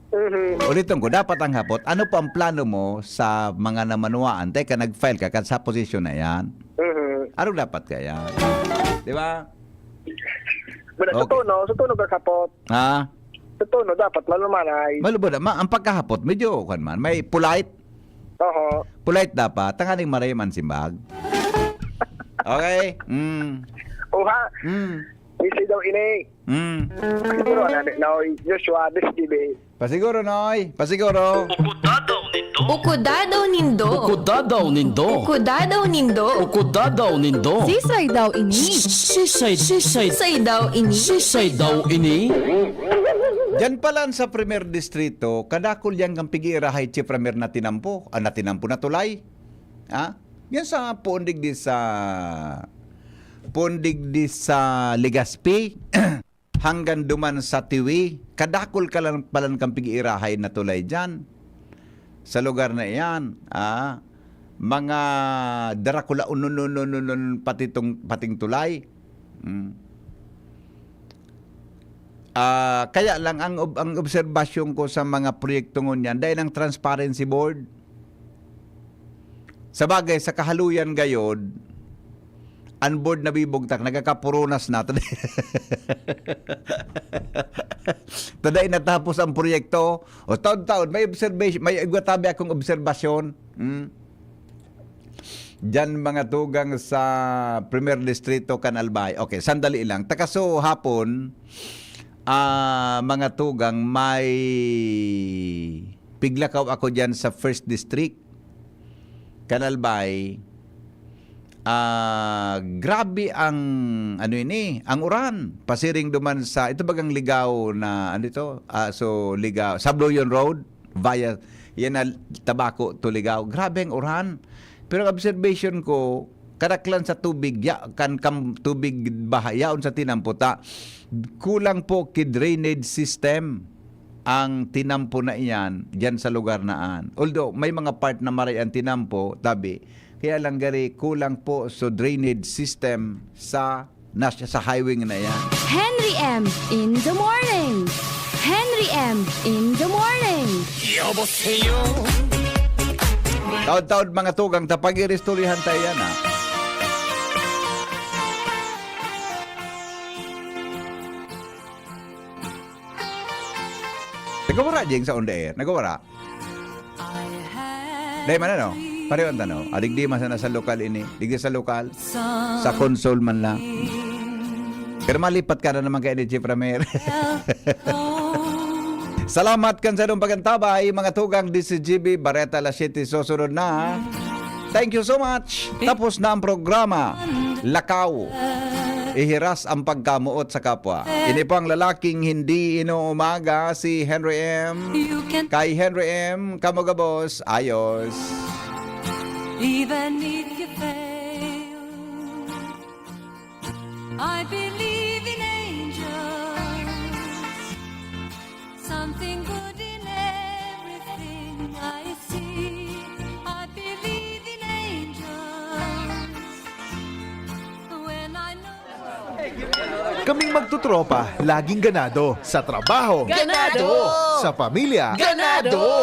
Mhm. Ulitin ko, dapat ang hapot, ano po ang plano mo sa mga namanuaan? Teka, nag-file ka, ka sa posisyon na yan. Mhm. Ano dapat kaya? Di ba? Wala, sa Okay. tono, sa tono ka kapot. Ha? Sa tono, dapat malumanay. Malubod, ma-, ang pagkahapot, medyo, kwan man, may polite. Oho. Polite dapat, tanganing maray man simbag. Okay? Mm. Uha. Mm. Isi daw ini. Mm. Siguro, ano, no, Joshua, this T V. Pasiguro, Noy. Pasiguro. Ukudadaw nindo. Ukudadaw nindo. Ukudadaw nindo. Ukudadaw nindo. Ukudadaw nindo. Sisay daw ini? Sisay, sisay. Sisay daw ini? Sisay daw ini? Diyan pa lang sa Primer Distrito, kadakol yan kang pig-iirahay si Primer na tinampo. Ah, na tinampo na tulay. Ha? Yan sa puon digdi sa, puon digdi sa Legazpi. Hanggang duman sa Tiwi, kadakol ka lang palan kan pig-iirahay na tulay diyan. Sa lugar na iyan, ah, mga Dracula, unun, unun, unun, unun, pati tong, pating tulay. Mm. Ah, kaya lang ang ob-, ang obserbasyon ko sa mga proyekto ngunyan, dahil ang transparency board, Sa bagay, sa kahaluyan gayod, ang board nabibugtak, nagkakapurunas na. Taday natapos ang proyekto. O, taon-taon, may observation, may igwa tabi akong obserbasyon. Hmm? Diyan mga tugang sa Primer Distrito, kan Albay. Okay, sandali lang. Takaso hapon, ah, mga tugang, may piglakaw ako diyan sa First District, kan Albay. Ah, grabe ang, ano ini, ang uran. Pasiring duman sa, ito bagang Ligao na, ano ito? Ah, so, Ligao, Sabloyon Road, via, yan na, Tabaco to Ligao. Grabe ang uran. Pero ang observation ko, kadaklan sa tubig, ya, kan kam, tubig baha, yaon sa tinampo ta. Kulang po ki drainage system ang tinampo na iyan diyan sa lugar na an. Although, may mga part na maray ang tinampo, tabi, kaya lang gari kulang po so drainage system sa, na, sa highway na iyan. Henry M in the morning. Henry M in the morning. Taod-taod mga tugang, tapag-iristoryahan tayo yan, ha? Nagawara, Jeng, sa on the air. Nagawara. Dahil man ano, pareho ang tanaw. Adig di man sana sa lokal ini. Digdi sa lokal. Sa console man lang. Pero malipat ka na naman kay Energy Premier. Salamat kan sa inong pagantabay, mga tugang D C G B, Bareta alas siyete, susunod na. Thank you so much. Tapos na ang programa. Lakaw. Ihiras ang pagkamuot sa kapwa. Ini po ang lalaking hindi inuumaga, si Henry M. Kay Henry M, kamo gabos, ayos. Even if you fail, I believe in angels. Something good in everything I see. I believe in angels. When I know Kaming magtutropa, laging ganado. Sa trabaho, Ganado! Sa pamilya, Ganado!